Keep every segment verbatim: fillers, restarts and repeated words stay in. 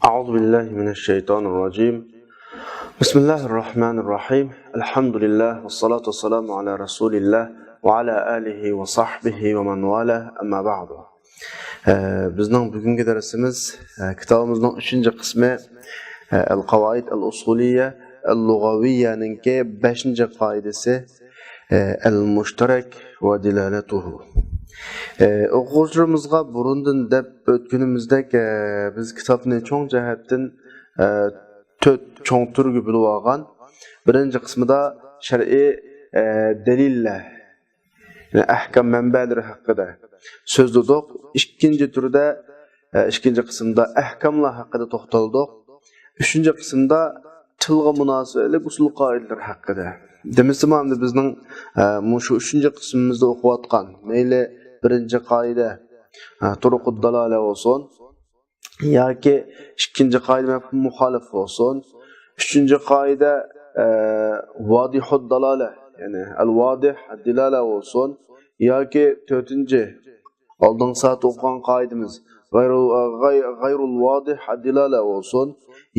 أعوذ بالله من الشيطان الرجيم. بسم الله الرحمن الرحيم. الحمد لله والصلاة والسلام على رسول الله وعلى آله وصحبه ومن والاه، أما بعد. ئە، بىزنىڭ بۈگۈنكى دەرسىمىز، ئە، كىتابىمىزنىڭ ئۈچىنچى قىسمى، ئە، ئەل قاۋائىد ئەل ئۇسۇلىيە ئەل لۇغەۋىيەنىڭكى بەشىنچى قائىدىسى، ئە، ئەل مۇشتەرەك ۋە دىلالەتۇھۇ. ئە، ئوقۇغۇچىلىرىمىزغا بۇرۇندىن دەپ ئۆتكىنىمىزدەك، ئە، بىز كىتابنى چوڭ جەھەتتىن، ئە، تۆت چوڭ تۈرگە بۆلۈۋالغان. بىرىنچى قىسمىدا شەرئىي، ئە، دەلىللەر، يەنى ئەھكام مەنبەلىرى ھەققىدە سۆزلىدۇق. ئىككىنچى تۈردە، ئە، ئىككىنچى قىسىمدا ئەھكاملار ھەققىدە توختالدۇق. ئۈچىنچى قىسىمدا تىلغا مۇناسىۋەتلىك ئۇسۇل قائىدىلىرى ھەققىدە. دېمىسىمۇ ئەمدى بىزنىڭ، ئە، مۇشۇ ئۈچىنچى قىسمىمىزدا ئوقۇۋاتقان، مەيلى بىرىنچى قائىدە، ئە، تۇرۇقۇد دالالە بولسۇن، ياكى ئىككىنچى قائىدە مەفھۇم مۇخالىف بولسۇن، ئۈچىنچى قائىدە، ئە، ۋادىھۇد دالالە، يەنى ئەل ۋادىھ دىلالە بولسۇن، ياكى تۆتىنچى، ئالدىنقى سائەتتە ئوقۇغان قائىدىمىز غەيرۇ-، غەي-، غەيرۇل ۋادىھ دىلالە بولسۇن،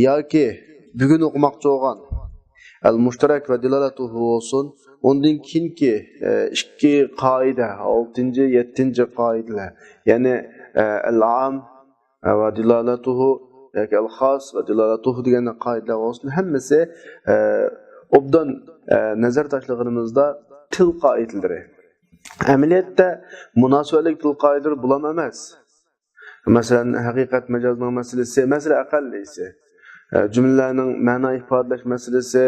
ياكى بۈگۈن ئوقۇماقچى بولغان ئەل مۇشتەرەك ۋە دىلالەتۇھۇ بولسۇن، ئۇندىن كېيىنكى، ئە، ئىككى قائىدە، ئالتىنچى، يەتتىنچى قائىدىلەر، يەنى، ئە، ئەل ئام ۋە دىلالەتۇھۇ ياكى ئەل خاس ۋە دىلالەتۇھۇ دېگەن قائىدىلەر بولسۇن، ھەممىسى، ئە، ئوبدان، ئە، نەزەر تاشلىغىنىمىزدا تىل قائىدىلىرى. ئەمەلىيەتتە مۇناسىۋەتلىك تىل قائىدىلىرى بۇلام ئەمەس. مەسىلەن، ھەقىقەت مەجازنىڭ مەسىلىسى، مەسىلە ئەقەللىسى، ئە، جۈملىلەرنىڭ مەنا ئىپادىلەش مەسىلىسى،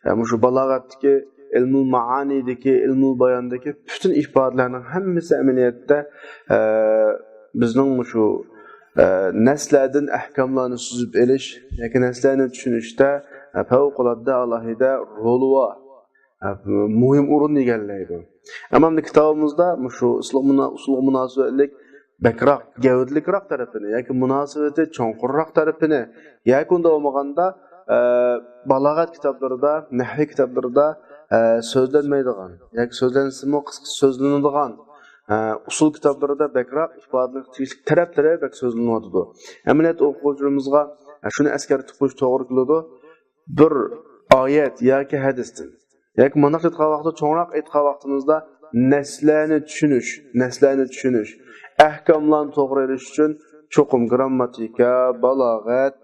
ئە، مۇشۇ بالاغەتتىكى، ئىلمۇل مائانىدىكى، ئىلمۇل باياندىكى پۈتۈن ئىپادىلەرنىڭ ھەممىسى ئەمەلىيەتتە، ئە، بىزنىڭ مۇشۇ، ئە، نەسلەردىن ئەھكاملارنى سۈزۈپ ئېلىش ياكى نەسلەرنى چۈشىنىشتە، ئە، پەۋقۇلئاددە ئالاھىدە رولى بار، ئە، مۇھىم ئورۇن ئىگىلەيدۇ. ئەمما ئەمدى كىتابىمىزدا مۇشۇ ئۇسۇل مۇنا-، ئۇسۇلغا مۇناسىۋەتلىك بەكرەك، گەۋدىلىكراق تەرىپىنى ياكى مۇناسىۋىتى چوڭقۇرراق تەرىپىنى ياكى ئۇنداق بولمىغاندا، ئە، بالاغەت كىتابلىرىدا، نەھۋى كىتابلىرىدا، ئە، سۆزلەنمەيدىغان ياكى سۆزلەنسىمۇ قىسقىچە سۆزلىنىدىغان، ئە، ئۇسۇل كىتابلىرىدا بەكرەك ئىپادىنىڭ تېگىشلىك تەرەپلىرى بەك سۆزلىنىۋاتىدۇ. ئەمەلىيەتتە ئوقۇغۇچىلىرىمىزغا، ئە، شۇنى ئەسكەرتىپ قويۇش توغرا كېلىدۇ. بىر ئايەت ياكى ھەدىستىن ياكى مۇنداق ئېيتقان ۋاقىتتا، چوڭراق ئېيتقان ۋاقتىمىزدا نەسلەرنى چۈشىنىش، نەسلەرنى چۈشىنىش، ئەھكاملارنى توغرا ئېلىش ئۈچۈن چوقۇم گىرامماتىكا، بالاغەت،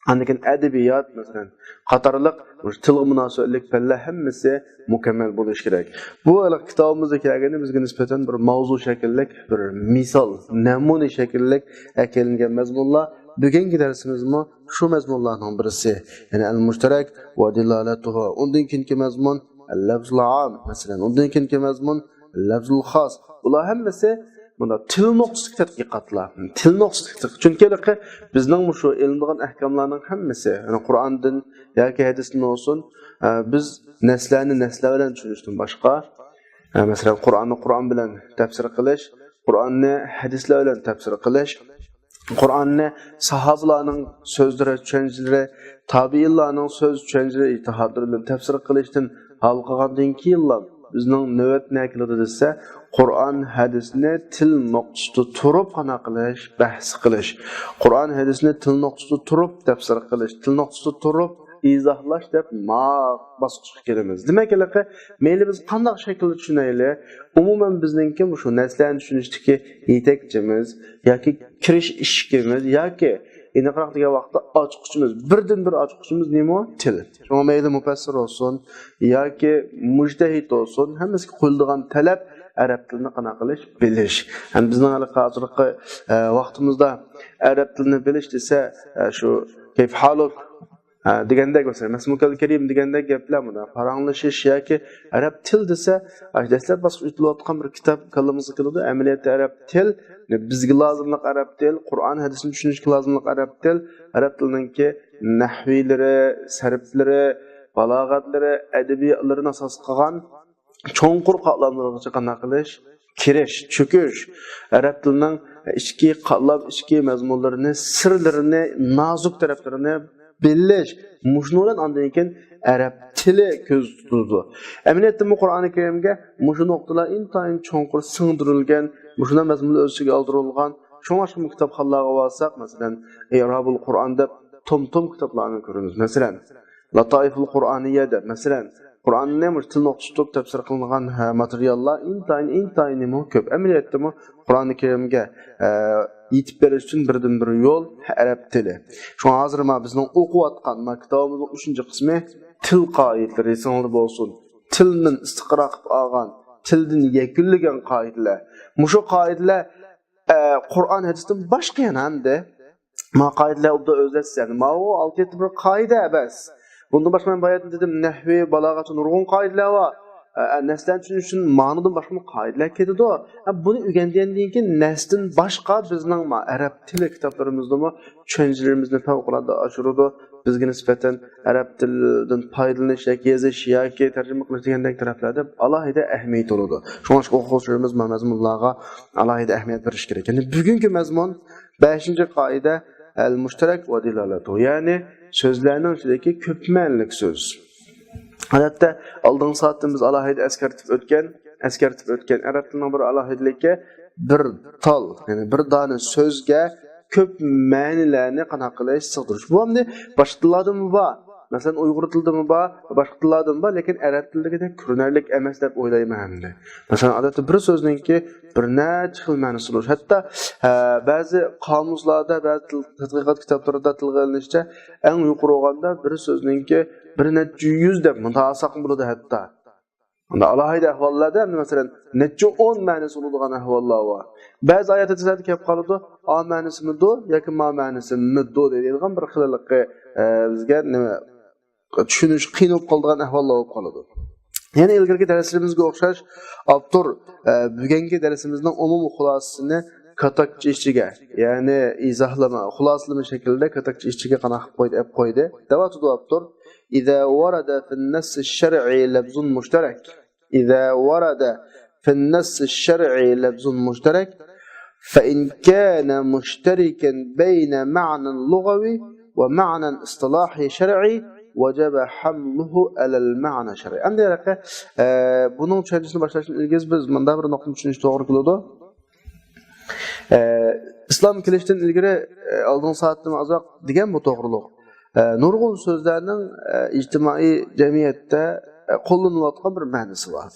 ئاندىن كېيىن ئەدەبىيات، مەسىلەن، قاتارلىق مۇشۇ تىلغا مۇناسىۋەتلىك پەنلەر ھەممىسى مۇكەممەل بولۇشى كېرەك. بۇ ھېلىقى كىتابىمىزدا كەلگىنى بىزگە نىسبەتەن بىر ماۋزۇ شەكىللىك، بىر مىسال، نەمۇنە شەكىللىك ئەكېلىنگەن مەزمۇنلار. بۈگۈنكى دەرسىمىزمۇ شۇ مەزمۇنلارنىڭ بىرسى، يەنى ئەل مۇشتەرەك ۋە دىلالەتۇھۇ. ئۇندىن كېيىنكى مەزمۇن ئەل لەفزۇل ئام، مەسىلەن، ئۇندىن كېيىنكى مەزمۇن ئەل لەفزۇل خاس. بۇلار ھەممىسى مۇنداق تىل نۇقتىسىدىكى تەتقىقاتلار. تىل نۇقتىسىدىكى تەتقىق-، چۈنكى ھېلىقى بىزنىڭ مۇشۇ ئېلىنىدىغان ئەھكاملارنىڭ ھەممىسى، يەنى قۇرئاندىن ياكى ھەدىستىن بولسۇن، ئە، بىز نەسلەرنى نەسلەر بىلەن چۈشىنىشتىن باشقا، ئە، مەسىلەن، قۇرئاننى قۇرئان بىلەن تەپسىر قىلىش، قۇرئاننى ھەدىسلەر بىلەن تەپسىر قىلىش، قۇرئاننى ساھابىلارنىڭ سۆزلىرى، چۈشەنچىلىرى، تابىئىنلارنىڭ سۆز، چۈشەنچىلىرى، ئىجتىھادلىرى بىلەن تەپسىر قىلىشتىن ھال قىلغاندىن كېيىنلا بىزنىڭ نۆۋەت نە كېلىدۇ دېسە، قۇرئان ھەدىسنى تىل نۇقتىسىدا تۇرۇپ قانداق قىلىش، بەھس قىلىش. قۇرئان ھەدىسنى تىل نۇقتىسىدا تۇرۇپ تەپسىر قىلىش، تىل نۇقتىسىدا تۇرۇپ ئىزاھلاش دەپ ما باسقۇچقا كېلىمىز. دېمەك، ھېلىقى مەيلى بىز قانداق شەكىلدە چۈشىنەيلى، ئومۇمەن بىزنىڭكى مۇشۇ نەرسىلەرنى چۈشىنىشتىكى يېتەكچىمىز ياكى كىرىش ئىشىكىمىز ياكى ئېنىقراق دېگەن ۋاقىتتا ئاچقۇچىمىز، بىردىنبىر ئاچقۇچىمىز نېمە؟ تىل. شۇڭا مەيلى مۇپەسسىر بولسۇن ياكى مۇجتەھىد بولسۇن، ھەممىسىگە قويۇلىدىغان تەلەپ ئەرەب تىلىنى قانداق قىلىش؟ بىلىش. ھەم بىزنىڭ ھېلىقى ھازىرقى، ئە، ۋاقتىمىزدا ئەرەب تىلىنى بىلىش دېسە، ئە، شۇ كەيف ھالۇك، ئە، دېگەندەك، مەسىلەن، مەسمۇكەل كەرىم دېگەندەك گەپلەر، مۇنداق پاراڭلىشىش ياكى ئەرەب تىل دېسە، ئاشۇ دەسلەپ باسقۇچ ئېيتىلىۋاتقان بىر كىتاب كاللىمىزغا كېلىدۇ. ئەمەلىيەتتە ئەرەب تىل، بىزگە لازىملىق ئەرەب تىل، قۇرئان ھەدىسنى چۈشىنىشكە لازىملىق ئەرەب تىل، ئەرەب تىلىنىڭكى نەھۋىيلىرى، سەرپلىرى، بالاغەتلىرى، ئەدەبىياتلىرىنى ئاساس قىلغان چوڭقۇر قاتلاملىرىغىچە قانداق قىلىش؟ كىرىش، چۆكۈش. ئەرەب تىلىنىڭ ئىچكى قاتلام، ئىچكى مەزمۇنلىرىنى، سىرلىرىنى، نازۇك تەرەپلىرىنى بىلىش. مۇشۇنىڭ بىلەن ئاندىن كېيىن ئەرەب تىلى كۆزدە تۇتۇلىدۇ. ئەمەلىيەتتىمۇ قۇرئانى كەرىمگە مۇشۇ نۇقتىلار ئىنتايىن چوڭقۇر سىڭدۈرۈلگەن، مۇشۇنداق مەزمۇنلار ئۆز ئىچىگە ئالدۇرۇلغان، شۇڭلاشقا بۇ كىتابخانىلارغا بارساق، مەسىلەن، ئىرابۇل قۇرئان دەپ توم-توم كىتابلارنى كۆرىمىز. مەسىلەن، لاتائىفۇل قۇرئانىيە دەپ، مەسىلەن، قۇرئاننى مۇشۇ تىلنى ئوخشىتىپ تەپسىر قىلىنغان، ھە، ماتېرىياللار ئىنتايىن، ئىنتايىنمۇ كۆپ. ئەمەلىيەتتىمۇ قۇرئانى كەرىمگە، ئە، يېتىپ بېرىش ئۈچۈن بىردىنبىر يول ئەرەب تىلى. شۇڭا ھازىر ما بىزنىڭ ئوقۇۋاتقان ما كىتابىمىزنىڭ ئۈچىنچى قىسمى تىل قائىدىلىرى ئېسىڭلاردا بولسۇن. تىلدىن ئىستىقرا قىلىپ ئالغان، تىلدىن يەكۈنلىگەن قائىدىلەر. مۇشۇ قائىدىلەر، ئە، قۇرئان ھەدىستىن باشقا يەنە ئەمدى. ما قائىدىلەر ئوبدان ئۆزلەشسە، ماۋۇ ئالتە يەتتە بىر قائىدە ئەمەس. بۇندىن باشقا مەن باياتىن دېدىم، نەھۋى، بالاغەتتە نۇرغۇن قائىدىلەر بار. ئە، نەرسىلەرنى چۈشىنىش ئۈچۈن مانىدىن باشقىمۇ قائىدىلەر كېتىدۇ. ئە، بۇنى ئۆگەنگەندىن كېيىن نەرسىدىن باشقا بىزنىڭ ما ئەرەب تىلى كىتابلىرىمىزدىمۇ چۈشەنچىلىرىمىزنى پەۋقۇلئاددە ئاشۇرىدۇ. بىزگە نىسبەتەن ئەرەب تىلىدىن پايدىلىنىش ياكى يېزىش ياكى تەرجىمە قىلىش دېگەندەك تەرەپلەردە ئالاھىدە ئەھمىيىتى بولىدۇ. شۇڭلاشقا ئوقۇغۇچىلىرىمىز ما مەزمۇنلارغا ئالاھىدە ئەھمىيەت بېرىشى كېرەك. يەنى بۈگۈنكى مەزمۇن بەشىنچى قائىدە، ئەل مۇشتەرەك ۋە دىلالەتۇ، يەنى سۆزلەرنىڭ ئىچىدىكى كۆپ مەنىلىك سۆز. ئادەتتە ئالدىنقى سائەتتىن بىز ئالاھىدە ئەسكەرتىپ ئۆتكەن، ئەسكەرتىپ ئۆتكەن ئەرەب تىلىنىڭ بىر ئالاھىدىلىكى، بىر تال، يەنى بىر دانە سۆزگە كۆپ مەنىلەرنى قانداق قىلىش، سىغدۇرۇش. بۇ ئەمدى باشقا تىللاردىمۇ بار. مەسىلەن، ئۇيغۇر تىلىدىمۇ بار، باشقا تىللاردىمۇ بار، لېكىن ئەرەب تىلىدىكىدەك كۆرۈنەرلىك ئەمەس دەپ ئويلايمەن ئەمدى. مەسىلەن، ئادەتتە بىر سۆزنىڭكى بىر نەچچە خىل مەنىسى بولۇش. ھەتتا، ھە، بەزى قامۇسلاردا، بەزى تىل، تەتقىقات كىتابلىرىدا تىلغا ئېلىنىشىچە، ئەڭ يۇقىرى بولغاندا بىر سۆزنىڭكى بىر نەچچە يۈز دەپ مۇنداق ئالساقمۇ بولىدۇ ھەتتا. ئۇنداق ئالاھىدە ئەھۋاللاردا، مەسىلەن، نەچچە ئون مەنىسى بولىدىغان ئەھۋاللار بار. بەزى ئايەت ھەدىسلەردە كەپ قالىدۇ، ئا مەنىسىمىدۇ ياكى ما مەنىسىمىدۇ دەيدىغان بىر خىللىقى، ئە، بىزگە نېمە، چۈشىنىش قىيىن بولۇپ قالىدىغان ئەھۋاللار بولۇپ قالىدۇ. يەنە ئىلگىرىكى دەرسلىرىمىزگە ئوخشاش، ئاپتور، ئە، بۈگۈنكى دەرسىمىزنىڭ ئومۇمىي خۇلاسىسىنى كاتاكچە ئىچىگە، يەنى ئىزاھلىما، خۇلاسىلىما شەكلىدە كاتاكچە ئىچىگە قانداق قىلىپ قويدى، ئەپ قويدى. دەۋاتىدۇ ئاپتور، إذا ورد في النص الشرعي لفظ مشترك، إذا ورد في النص الشرعي لفظ مشترك، فإن كان مشتركا بين معنى لغوي ومعنى اصطلاحي شرعي وجب حمله على المعنى الشرعي. ئەمدى، ئە، بۇنىڭ چۈشەنچىسىنى باشلاشتىن ئىلگىرى بىز مۇنداق بىر نۇقتىنى چۈشىنىش توغرا كېلىدۇ. ئە، ئىسلام كېلىشتىن ئىلگىرى، ئە، ئالدىنقى سائەتتىمۇ ئازراق دېگەن بۇ توغرۇلۇق. ئە، نۇرغۇن سۆزلەرنىڭ، ئە، ئىجتىمائىي جەمئىيەتتە، ئە، قوللىنىلىۋاتقان بىر مەنىسى بار.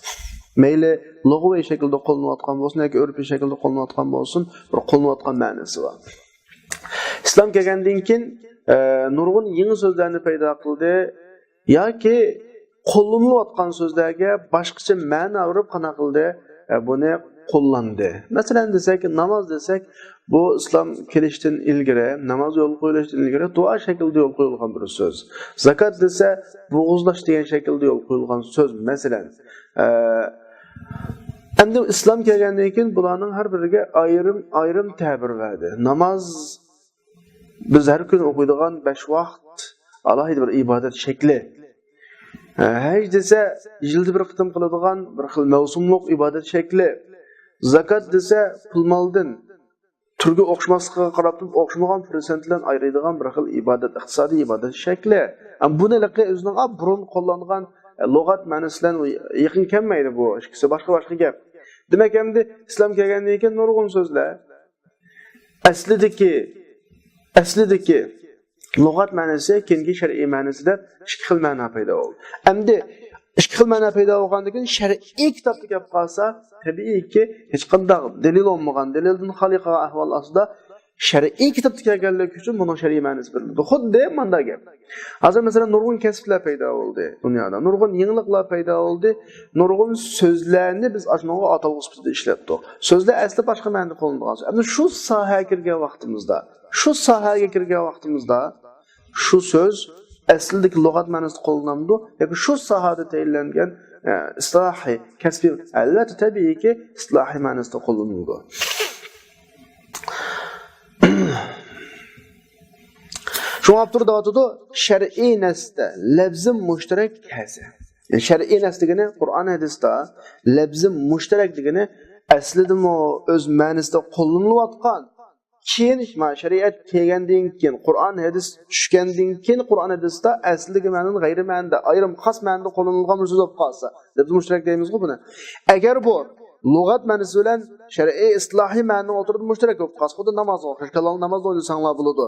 مەيلى لۇغىۋىي شەكىلدە قوللىنىلىۋاتقان بولسۇن ياكى ئۆرپىي شەكىلدە قوللىنىلىۋاتقان بولسۇن، بىر قوللىنىلىۋاتقان مەنىسى بار. ئىسلام كەلگەندىن كېيىن، ئە، نۇرغۇن يېڭى سۆزلەرنى پەيدا قىلدى ياكى قوللىنىلىۋاتقان سۆزلەرگە باشقىچە مەنە بېرىپ قانداق قىلدى؟ ئە، بۇنى قوللاندى. مەسىلەن دېسەك، ناماز دېسەك، بۇ ئىسلام كېلىشتىن ئىلگىرى، ناماز يولغا قويۇلۇشتىن ئىلگىرى دۇئا شەكلىدە يولغا قويۇلغان بىر سۆز. زاكات دېسە، بوغۇزلاش دېگەن شەكىلدە يولغا قويۇلغان سۆز. مەسىلەن، ئە، ئەمدى ئىسلام كەلگەندىن كېيىن بۇلارنىڭ ھەر بىرىگە ئايرىم، ئايرىم تەبىر بەردى. ناماز بىز ھەر كۈنى ئوقۇيدىغان بەش ۋاقىت ئالاھىدە بىر ئىبادەت شەكلى. ھەج دېسە، يىلدا بىر قېتىم قىلىدىغان بىر خىل مەۋسۇملۇق ئىبادەت شەكلى. زاكات دېسە، پۇل مالدىن تۈرگە ئوخشىماسلىقىغا قاراپ تۇرۇپ، ئوخشىمىغان پىرسەنت بىلەن ئايرىيدىغان بىر خىل ئىبادەت، ئىقتىسادىي ئىبادەت شەكلى. ئەمما بۇنى ھېلىقى ئۆزىنىڭ، ئا، بۇرۇن قوللانغان، ئە، لۇغەت مەنىسى بىلەن يېقىن كەلمەيدۇ بۇ ئىككىسى، باشقا، باشقا گەپ. دېمەك، ئەمدى ئىسلام كەلگەندىن كېيىن نۇرغۇن سۆزلەر ئەسلىدىكى، ئەسلىدىكى لۇغەت مەنىسى كېيىنكى شەرئىي مەنىسىدە ئىككى خىل مەنە پەيدا بولدى. ئەمدى ئىككى خىل مەنە پەيدا بولغاندىن كېيىن شەرئىي كىتابتا كەپ قالسا، تەبىئىيكى، ھېچقانداق دەلىل بولمىغان، دەلىلدىن خالىي قالغان ئەھۋال ئاستىدا شەرئىي كىتابتا كەلگەنلىكى ئۈچۈن بۇنىڭ شەرئىي مەنىسى بېرىلىدۇ. خۇددى مۇنداق گەپ. ھازىر، مەسىلەن، نۇرغۇن كەسىپلەر پەيدا بولدى دۇنيادا. نۇرغۇن يېڭىلىقلار پەيدا بولدى. نۇرغۇن سۆزلەرنى بىز ئاشۇنىڭغا ئاتالغۇ سۈپىتىدە ئىشلەتتۇق. سۆزلەر ئەسلى باشقا مەنىدە قوللىنىدىغان سۆز. ئەمدى شۇ ساھەگە كىرگەن ۋاقتىمىزدا، شۇ ساھەگە كىرگەن ۋاقتىمىزدا شۇ سۆز ئەسلىدىكى لۇغەت مەنىسىدە قوللىنامدۇ ياكى شۇ ساھەدە تەيىنلەنگەن، ئە، ئىستىلاھىي، كەسپىي، ئەلۋەتتە، تەبىئىيكى، ئىستىلاھىي مەنىسىدە قوللىنىلىدۇ. شۇڭا ئاپتور دەۋاتىدۇ، شەرئىي نەستە لەفزىم مۇشتەرەك ھەزە. يەنى شەرئىي نەس دېگىنى قۇرئان ھەدىستە لەفزىم مۇشتەرەك دېگىنى ئەسلىدىمۇ ئۆز مەنىسىدە قوللىنىلىۋاتقان، كېيىن، ما، شەرىئەت كەلگەندىن كېيىن، قۇرئان ھەدىس چۈشكەندىن كېيىن، قۇرئان ھەدىستە ئەسلىدىكى مەنىدىن غەيرىي مەنىدە، ئايرىم خاس مەنىدە قوللىنىلغان بىر سۆز بولۇپ قالسا، لەپزى مۇشتەرەك دەيمىزغۇ بۇنى. ئەگەر بۇ لۇغەت مەنىسى بىلەن شەرئىي ئىستىلاھىي مەنىنىڭ ئوتتۇرىدا مۇشتەرەك بولۇپ قالسا، خۇددى نامازغا ئوخشاش، كاللىڭ نامازدا ئوينىساڭلار بولىدۇ.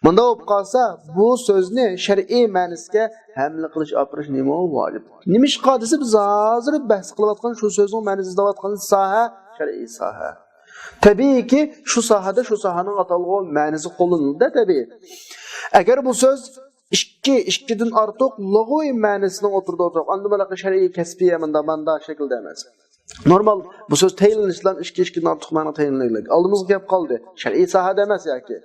مۇنداق بولۇپ قالسا، بۇ سۆزنى شەرئىي مەنىسىگە ھەملە قىلىش، ئاپىرىش نېمە ۋاجىپ؟ نېمىشقا دېسە، بىز ھازىر بەھس قىلىۋاتقان شۇ سۆزنىڭ مەنىسى ئىزدەۋاتقان ساھە شەرئىي ساھە. تەبىئىيكى، شۇ ساھەدە شۇ ساھەنىڭ ئاتالغۇ مەنىسى قوللىنىلدى، تەبىئىي. ئەگەر بۇ سۆز ئىككى، ئىككىدىن ئارتۇق لۇغىۋى مەنىسىنىڭ ئوتتۇرىدا ئولتۇرۇپ، ئاندىن بۇلاقى شەرئىي كەسپىي مۇندا، ماندا شەكىلدە ئەمەس. نورمال، بۇ سۆز تەيىنلىنىش بىلەن ئىككى، ئىككىدىن ئارتۇق مەنىنىڭ تەيىنلىنىدۇ. ئالدىمىزغا كەپ قالدى. شەرئىي ساھەدە ئەمەس ياكى.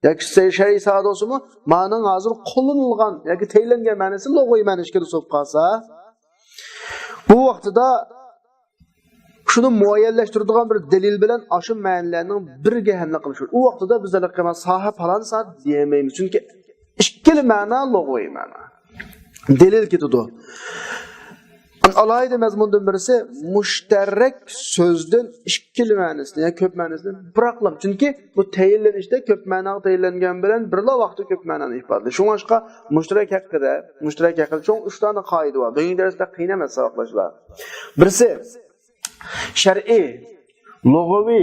ياكى شەرئىي ساھەدە بولسىمۇ، مانىڭ ھازىر قوللىنىلغان ياكى تەيىنلەنگەن مەنىسى لۇغىۋى مەنىسىگە سوقۇپ قالسا، بۇ ۋاقتىدا شۇنى مۇئەييەنلەشتۈرىدىغان بىر دەلىل بىلەن ئاشۇ مەنىلەرنىڭ بىرگە ھەملە قىلىش. ئۇ ۋاقتىدا بىز ھېلىقى ساھە پالان ساھە دېيەلمەيمىز. چۈنكى ئىككىلا مەنا لۇغىۋى مەنا. دەلىل كېتىدۇ. ئالاھىدە مەزمۇندىن بىرسى مۇشتەرەك سۆزدىن ئىككىلا مەنىسىنى، يەنى كۆپ مەنىسىنى بىراقلام. چۈنكى بۇ تەيىنلىنىشتە كۆپ مەناغا تەيىنلەنگەن بىلەن بىرلا ۋاقىتتا كۆپ مەنانى ئىپادىلەيدۇ. شۇڭلاشقا مۇشتەرەك ھەققىدە، مۇشتەرەك ھەققىدە چوڭ ئۈچ دانە قائىدە بار. بۈگۈنكى دەرستە قىينىماس ساۋاقداشلار. بىرسى، شەرئىي، لۇغىۋى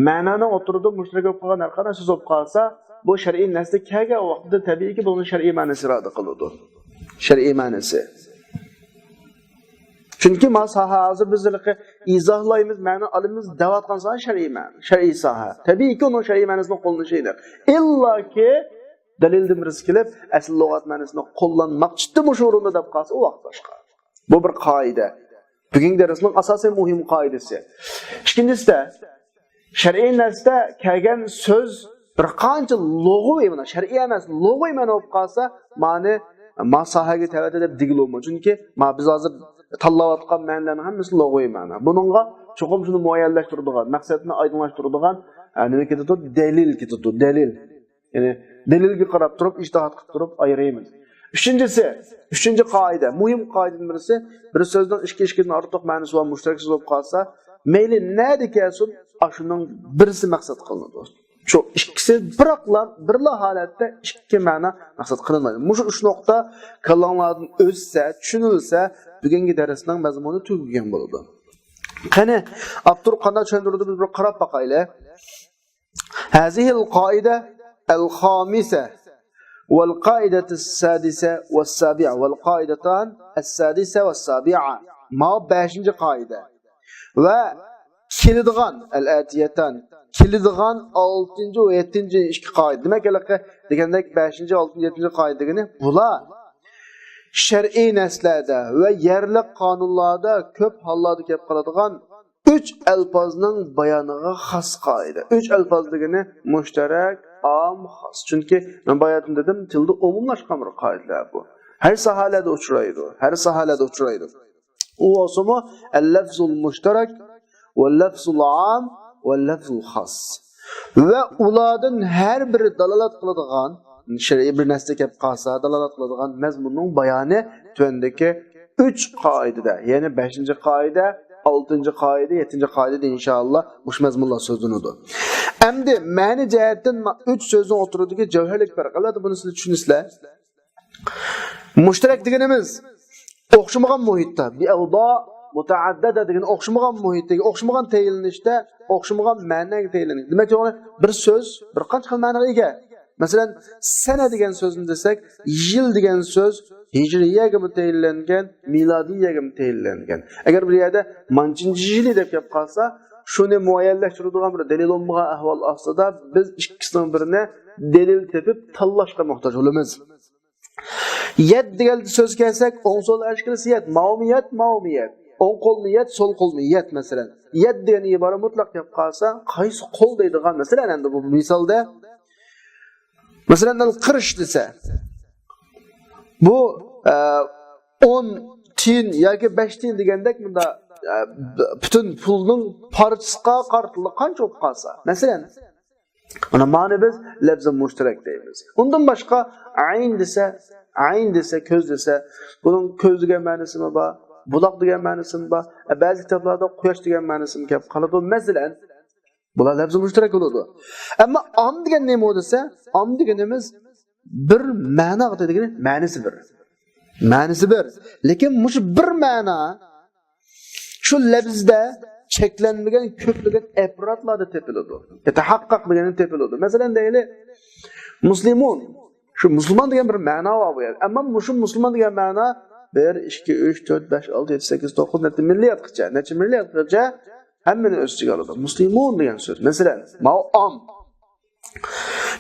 مەنانىڭ ئوتتۇرىدا مۇشتەرەك بولۇپ قالغان ھەر قانداق سۆز بولۇپ قالسا، بۇ شەرئىي نەستە كەلگەن ۋاقتىدا تەبىئىيكى بۇنىڭ شەرئىي مەنىسى ئىپادە قىلىدۇ. شەرئىي مەنىسى. چۈنكى ما ساھە ھازىر بىز ھېلىقى ئىزاھلايمىز، مەنە ئالىمىز دەۋاتقان ساھە شەرئىي مەنە، شەرئىي ساھە. تەبىئىيكى ئۇنىڭ شەرئىي مەنىسىنى قوللىنىشى ئېنىق. ئىللاكى دەلىلدىن بىرسى كېلىپ، ئەسلى لۇغەت مەنىسىنى قوللانماقچىدى مۇشۇ ئورۇندا دەپ قالسا، ئۇ ۋاقىت باشقا. بۇ بىر قائىدە. بۈگۈنكى دەرسنىڭ ئاساسىي مۇھىم قائىدىسى. ئىككىنچىسىدە، شەرئىي نەستە كەلگەن سۆز بىر قانچە لۇغىۋى مانا، شەرئىي ئەمەس، لۇغىۋى مانا بولۇپ قالسا، مانى ما ساھەگە تەۋەتە دەپ دېگىلى بولمايدۇ. چۈنكى ما بىز ھازىر تاللاۋاتقان مەنىلەرنىڭ ھەممىسى لۇغىۋى مەنە. بۇنىڭغا چوقۇم شۇنى مۇئەييەنلەشتۈرىدىغان، مەقسەتنى ئايدىڭلاشتۇرىدىغان، ئە، نېمە كېتىدۇ؟ دەلىل كېتىدۇ، دەلىل. يەنى دەلىلگە قاراپ تۇرۇپ، ئىجتىھات قىلىپ تۇرۇپ ئايرىيمىز. ئۈچىنچىسى، ئۈچىنچى قائىدە، مۇھىم قائىدىدىن بىرسى، بىر سۆزنىڭ ئىككى، ئىككىدىن ئارتۇق مەنىسى بار مۇشتەرەك سۆز بولۇپ قالسا، مەيلى نەدە كەلسۇن، ئاشۇنىڭ بىرسى مەقسەت قىلىنىدۇ. شۇ ئىككىسى بىراقلا، بىرلا ھالەتتە ئىككى مەنا مەقسەت قىلىنمايدۇ. مۇشۇ ئۈچ نۇقتا كاللاڭلاردىن ئۆتسە، چۈشىنىلسە، بۈگۈنكى دەرسنىڭ مەزمۇنى تۈگىگەن بولىدۇ. قېنى، ئاپتور قانداق چۈشەندۈرىدۇ، بىز بىر قاراپ باقايلى. هذه القاعدة الخامسة والقاعدة السادسة والسابعة والقاعدتان السادسة والسابعة. ما بەشىنچى قائىدە. ۋە كېلىدىغان، الآتيتان، كېلىدىغان ئالتىنچى ۋە يەتتىنچى ئىككى قائىدە. دېمەك، ھېلىقى دېگەندەك بەشىنچى، ئالتىنچى، يەتتىنچى قائىدە دېگىنى بۇلار شەرئىي نەسلەردە ۋە يەرلىك قانۇنلاردا كۆپ ھاللاردا كەپ قالىدىغان ئۈچ ئەلپازنىڭ بايانىغا خاس قائىدە. ئۈچ ئەلپاز دېگىنى مۇشتەرەك، ئام، خاس. چۈنكى مەن باياتىن دېدىم، تىلدا ئومۇملاشقان بىر قائىدىلەر بۇ. ھەر ساھەلەردە ئۇچرايدۇ، ھەر ساھەلەردە ئۇچرايدۇ. ئۇ بولسىمۇ، اللفظ المشترك واللفظ العام واللفظ الخاص. ۋە ئۇلاردىن ھەر بىرى دالالەت قىلىدىغان، شەرئىي بىر نەرسە كەپ قالسا، دالالەت قىلىدىغان مەزمۇننىڭ بايانى تۆۋەندىكى ئۈچ قائىدىدە، يەنى بەشىنچى قائىدە، ئالتىنچى قائىدە، يەتتىنچى قائىدىدە ئىنشائاللا مۇشۇ مەزمۇنلار سۆزلىنىدۇ. ئەمدى مەنە جەھەتتىن ما-، ئۈچ سۆزنىڭ ئوتتۇرىدىكى جەۋھەرلىك پەرق، ئەلۋەتتە، بۇنى سىز چۈشىنىسىلەر. مۇشتەرەك دېگىنىمىز ئوخشىمىغان مۇھىتتا، بىئەۋزا مۇتەئەددىدە دېگەن ئوخشىمىغان مۇھىتتىكى، ئوخشىمىغان تەيىنلىنىشتە، ئوخشىمىغان مەنىگە تەيىنلىنىش. دېمەك، بىر سۆز بىر قانچە خىل مەنىگە ئىگە. مەسىلەن، سەنە دېگەن سۆزنى دېسەك، يىل دېگەن سۆز ھىجرىيەگىمۇ تەيىنلەنگەن، مىلادىيەگىمۇ تەيىنلەنگەن. ئەگەر بىر يەردە مانچىنچى يىلى دەپ كەپ قالسا، شۇنى مۇئەييەنلەشتۈرىدىغان بىر دەلىل بولمىغان ئەھۋال ئاستىدا بىز ئىككىسىنىڭ بىرىنى دەلىل تېپىپ تاللاشقا موھتاج بولىمىز. يەت دېگەن سۆزگە كەلسەك، ئوڭ سول ئەشكىلىسى يەت، ماۋۇمۇ يەت، ماۋۇمۇ يەت. ئوڭ قولمۇ يەت، سول قولمۇ يەت، مەسىلەن. يەت دېگەن ئىبارە مۇتلەق كەپ قالسا، قايسى قول دەيدىغان، مەسىلەن، ئەمدى بۇ مىسالدا، مەسىلەن، قىرىش دېسە، بۇ، ئە، ئون تىيىن ياكى بەش تىيىن دېگەندەك، مۇندا، ئە، پۈتۈن پۇلنىڭ پارچىسىغا قارىتىلغان قانچە بولۇپ قالسا، مەسىلەن، مانا مانى بىز لەفزى مۇشتەرەك دەيمىز. ئۇندىن باشقا ئەين دېسە، ئەين دېسە، كۆز دېسە، بۇنىڭ كۆز دېگەن مەنىسىمۇ بار، بۇلاق دېگەن مەنىسىمۇ بار. ئە، بەزى كىتابلاردا قۇياش دېگەن مەنىسىمۇ كەپ قالىدۇ. مەسىلەن، بۇلار لەفزى مۇشتەرەك بولىدۇ. ئەمما ئام دېگەن نېمە دېسە، ئام دېگىنىمىز بىر مەناغا دېگىنى مەنىسى بىر. مەنىسى بىر. لېكىن مۇشۇ بىر مەنا شۇ لەپزدە چەكلەنمىگەن كۆپلىگەن ئەپرادلاردا تېپىلىدۇ. يەتەھەققەق دېگەندە تېپىلىدۇ. مەسىلەن، دەيلى، مۇسلىمۇن. شۇ مۇسۇلمان دېگەن بىر مەنا بار بۇ يەردە. ئەمما مۇشۇ مۇسۇلمان دېگەن مەنا بىر، ئىككى، ئۈچ، تۆت، بەش، ئالتە، يەتتە، سەككىز، توققۇز، نەچچە مىللىيەتقىچە، نەچچە مىللىيەتقىچە ھەممىنى ئۆز ئىچىگە ئالىدۇ. مۇسلىمۇن دېگەن سۆز. مەسىلەن، ماۋۇ ئام.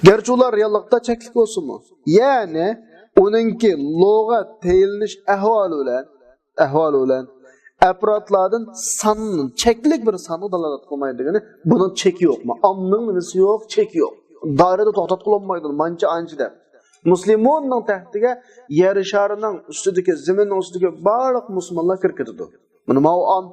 گەرچە ئۇلار رېئاللىقتا چەكلىك بولسىمۇ، يەنى ئۇنىڭكى لۇغەت تەيىنلىنىش ئەھۋالى بىلەن، ئەھۋالى بىلەن ئەپرادلاردىن سان، چەكلىك بىر سانغا دالالەت قىلمايدۇ دېگىنى، بۇنىڭ چېكى يوقمۇ؟ ئامنىڭ نېمىسى يوق؟ چېكى يوق. دائىرىدە توختاتقىلى بولمايدۇ، مانچە ئانچە دەپ. مۇسلىمۇننىڭ تەھتىگە يەر شارىنىڭ ئۈستىدىكى، زېمىننىڭ ئۈستىدىكى بارلىق مۇسۇلمانلار كىرىپ كېتىدۇ. مانا ماۋۇ ئام.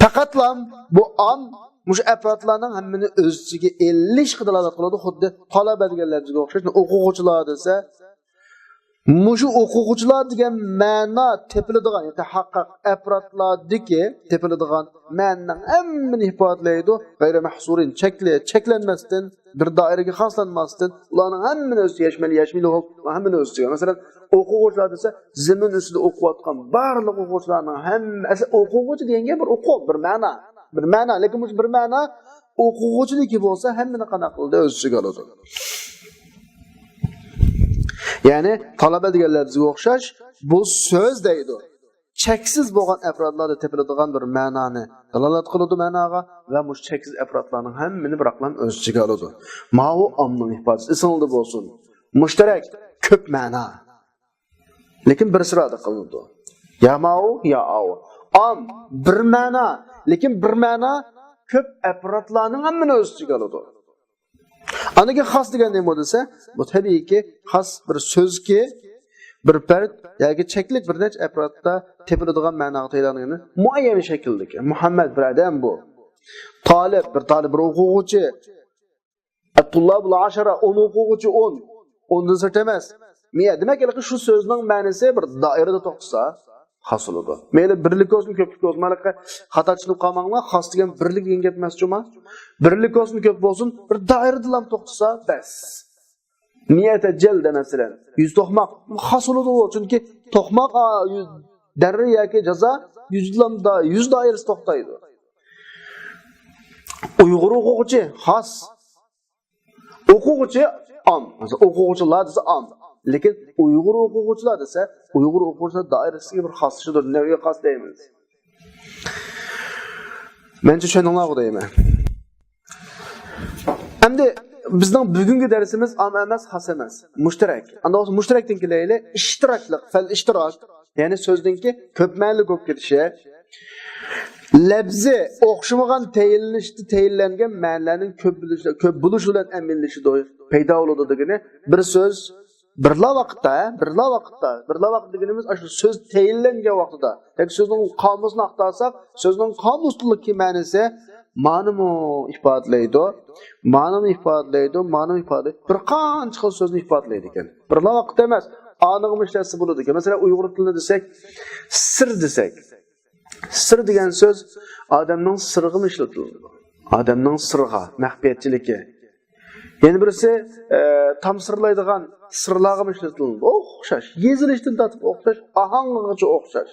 پەقەتلا بۇ ئام مۇشۇ ئەپرادلارنىڭ ھەممىنى ئۆز ئىچىگە ئېلىشقا دالالەت قىلىدۇ، خۇددى تالابە دېگەن لەپزىگە ئوخشاش. ئوقۇغۇچىلار دېسە، مۇشۇ ئوقۇغۇچىلار دېگەن مەنا تېپىلىدىغان، يەتەھەققەق ئەپرادلاردىكى تېپىلىدىغان مەنىنىڭ ھەممىنى ئىپادىلەيدۇ. غەيرى مەھسۇرىن، چەكلى، چەكلەنمەستىن، بىر دائىرىگە خاسلانماستىن، ئۇلارنىڭ ھەممىنى ئۆز ئىچىگە، يەشمەل، يەشمىل بولۇپ، ھەممىنى ئۆز ئىچىگە. مەسىلەن، ئوقۇغۇچىلار دېسە، زېمىن ئۈستىدە ئوقۇۋاتقان بارلىق ئوقۇغۇچىلارنىڭ ھەممە، ئەسلى ئوقۇغۇچى دېگەن گەپ بىر ئوقۇق، بىر مەنا، بىر مەنا. لېكىن مۇشۇ بىر مەنا ئوقۇغۇچىنىڭكى بولسا، ھەممىنى قانداق قىلدى؟ ئۆز ئىچىگە ئالىدۇ. يەنى، تالابە دېگەن لەپزىگە ئوخشاش، بۇ سۆز دەيدۇ. چەكسىز بولغان ئەپرادلاردا تېپىلىدىغان بىر مەنانى دالالەت قىلىدۇ مەناغا ۋە مۇشۇ چەكسىز ئەپرادلارنىڭ ھەممىنى بىراقلا ئۆز ئىچىگە ئالىدۇ. ماۋۇ ئامنىڭ ئىپادىسى ئېسىڭلاردا بولسۇن. مۇشتەرەك، كۆپ مەنا. لېكىن بىر سىرادا قىلىنىدۇ. يا ماۋۇ، يا ئاۋۇ. ئام، بىر مەنا، لېكىن بىر مەنا كۆپ ئەپرادلارنىڭ ھەممىنى ئۆز ئىچىگە ئالىدۇ. ئاندىن كېيىن خاس دېگەن نېمە دېسە، بۇ تەبىئىيكى خاس بىر سۆزكى، بىر پەرد ياكى چەكلىك بىر نەچچە ئەپرادتا تېپىلىدىغان مەناغا تەيىنلەنگەن مۇئەييەن شەكىلدىكى. مۇھەممەد بىر ئادەم بۇ. تالىب، بىر تالىب، بىر ئوقۇغۇچى. ئەتتۇللابۇل ئاشارە، ئون ئوقۇغۇچى، ئون. ئوندىن سىرت ئەمەس. مىئە. دېمەك، ھېلىقى شۇ سۆزنىڭ مەنىسى بىر دائىرىدە توختىسا، خاس بولىدۇ. مەيلى بىرلىك بولسۇن، كۆپلۈك بولسۇن. مانا خاتا چۈشىنىپ قالماڭلار، خاس دېگەن بىرلىك دېگەن گەپ ئەمەس جۇما. بىرلىك بولسۇن، كۆپ بولسۇن، بىر دائىرىدىلا توختىسا بەس. مىئەتە جەلدە مەسىلەن، يۈز توقماق خاس بولىدۇ، چۈنكى توقماق، ئا، يۈز، دەررە ياكى جازا يۈزلامدا، يۈز دائىرىسى توختايدۇ. ئۇيغۇر ئوقۇغۇچى خاس. ئوقۇغۇچى ئام. مەسىلەن، ئوقۇغۇچىلار دېسە ئام. لېكىن ئۇيغۇر ئوقۇغۇچىلار دېسە، ئۇيغۇر ئوقۇغۇچىلار دائىرىسىگە بىر خاسلىشىدۇ. نېمىگە خاس دەيمىز؟ مەنچە چۈشەندىڭلارغۇ دەيمەن. ئەمدى بىزنىڭ بۈگۈنكى دەرسىمىز ئام ئەمەس، خاس ئەمەس. مۇشتەرەك. ئانداق بولسا مۇشتەرەكتىن كېلەيلى. ئىشتىراكلىق، فەل ئىشتىراك. يەنى سۆزنىڭكى كۆپ مەنىلىك بولۇپ كېتىشى. لەپزى ئوخشىمىغان تەيىنلىنىشتە تەيىنلەنگەن مەنىلەرنىڭ كۆپ بولۇشى، كۆپ بولۇشى بىلەن ئەمەلىيلىشىدۇ، پەيدا بولىدۇ دېگىنى بىر سۆز بىرلا ۋاقىتتا، ھە، بىرلا ۋاقىتتا، بىرلا ۋاقىت دېگىنىمىز ئاشۇ سۆز تەيىنلەنگەن ۋاقتىدا. ياكى سۆزنىڭ قامۇسىنى ئاختۇرساق، سۆزنىڭ قامۇسلۇقى مەنىسى مانىمۇ ئىپادىلەيدۇ، مانىمۇ ئىپادىلەيدۇ، مانىمۇ ئىپادىلەيدۇ. بىر قانچە خىل سۆزنى ئىپادىلەيدىكەن. بىرلا ۋاقىتتا ئەمەس، ئانىڭمۇ ئىشلەتسە بولىدىكەن. مەسىلەن، ئۇيغۇر تىلىدا دېسەك، سىر دېسەك. سىر دېگەن سۆز ئادەمنىڭ سىرىغىمۇ ئىشلىتىلىدۇ. ئادەمنىڭ سىرىغا، مەخپىيەتچىلىكى. يەنە بىرسى، ئە، تامسىرلايدىغان سىرلارغىمۇ ئىشلىتىلىدۇ. ئوخشاش. يېزىلىشتىن تارتىپ ئوخشاش، ئاھاڭىغىچە ئوخشاش.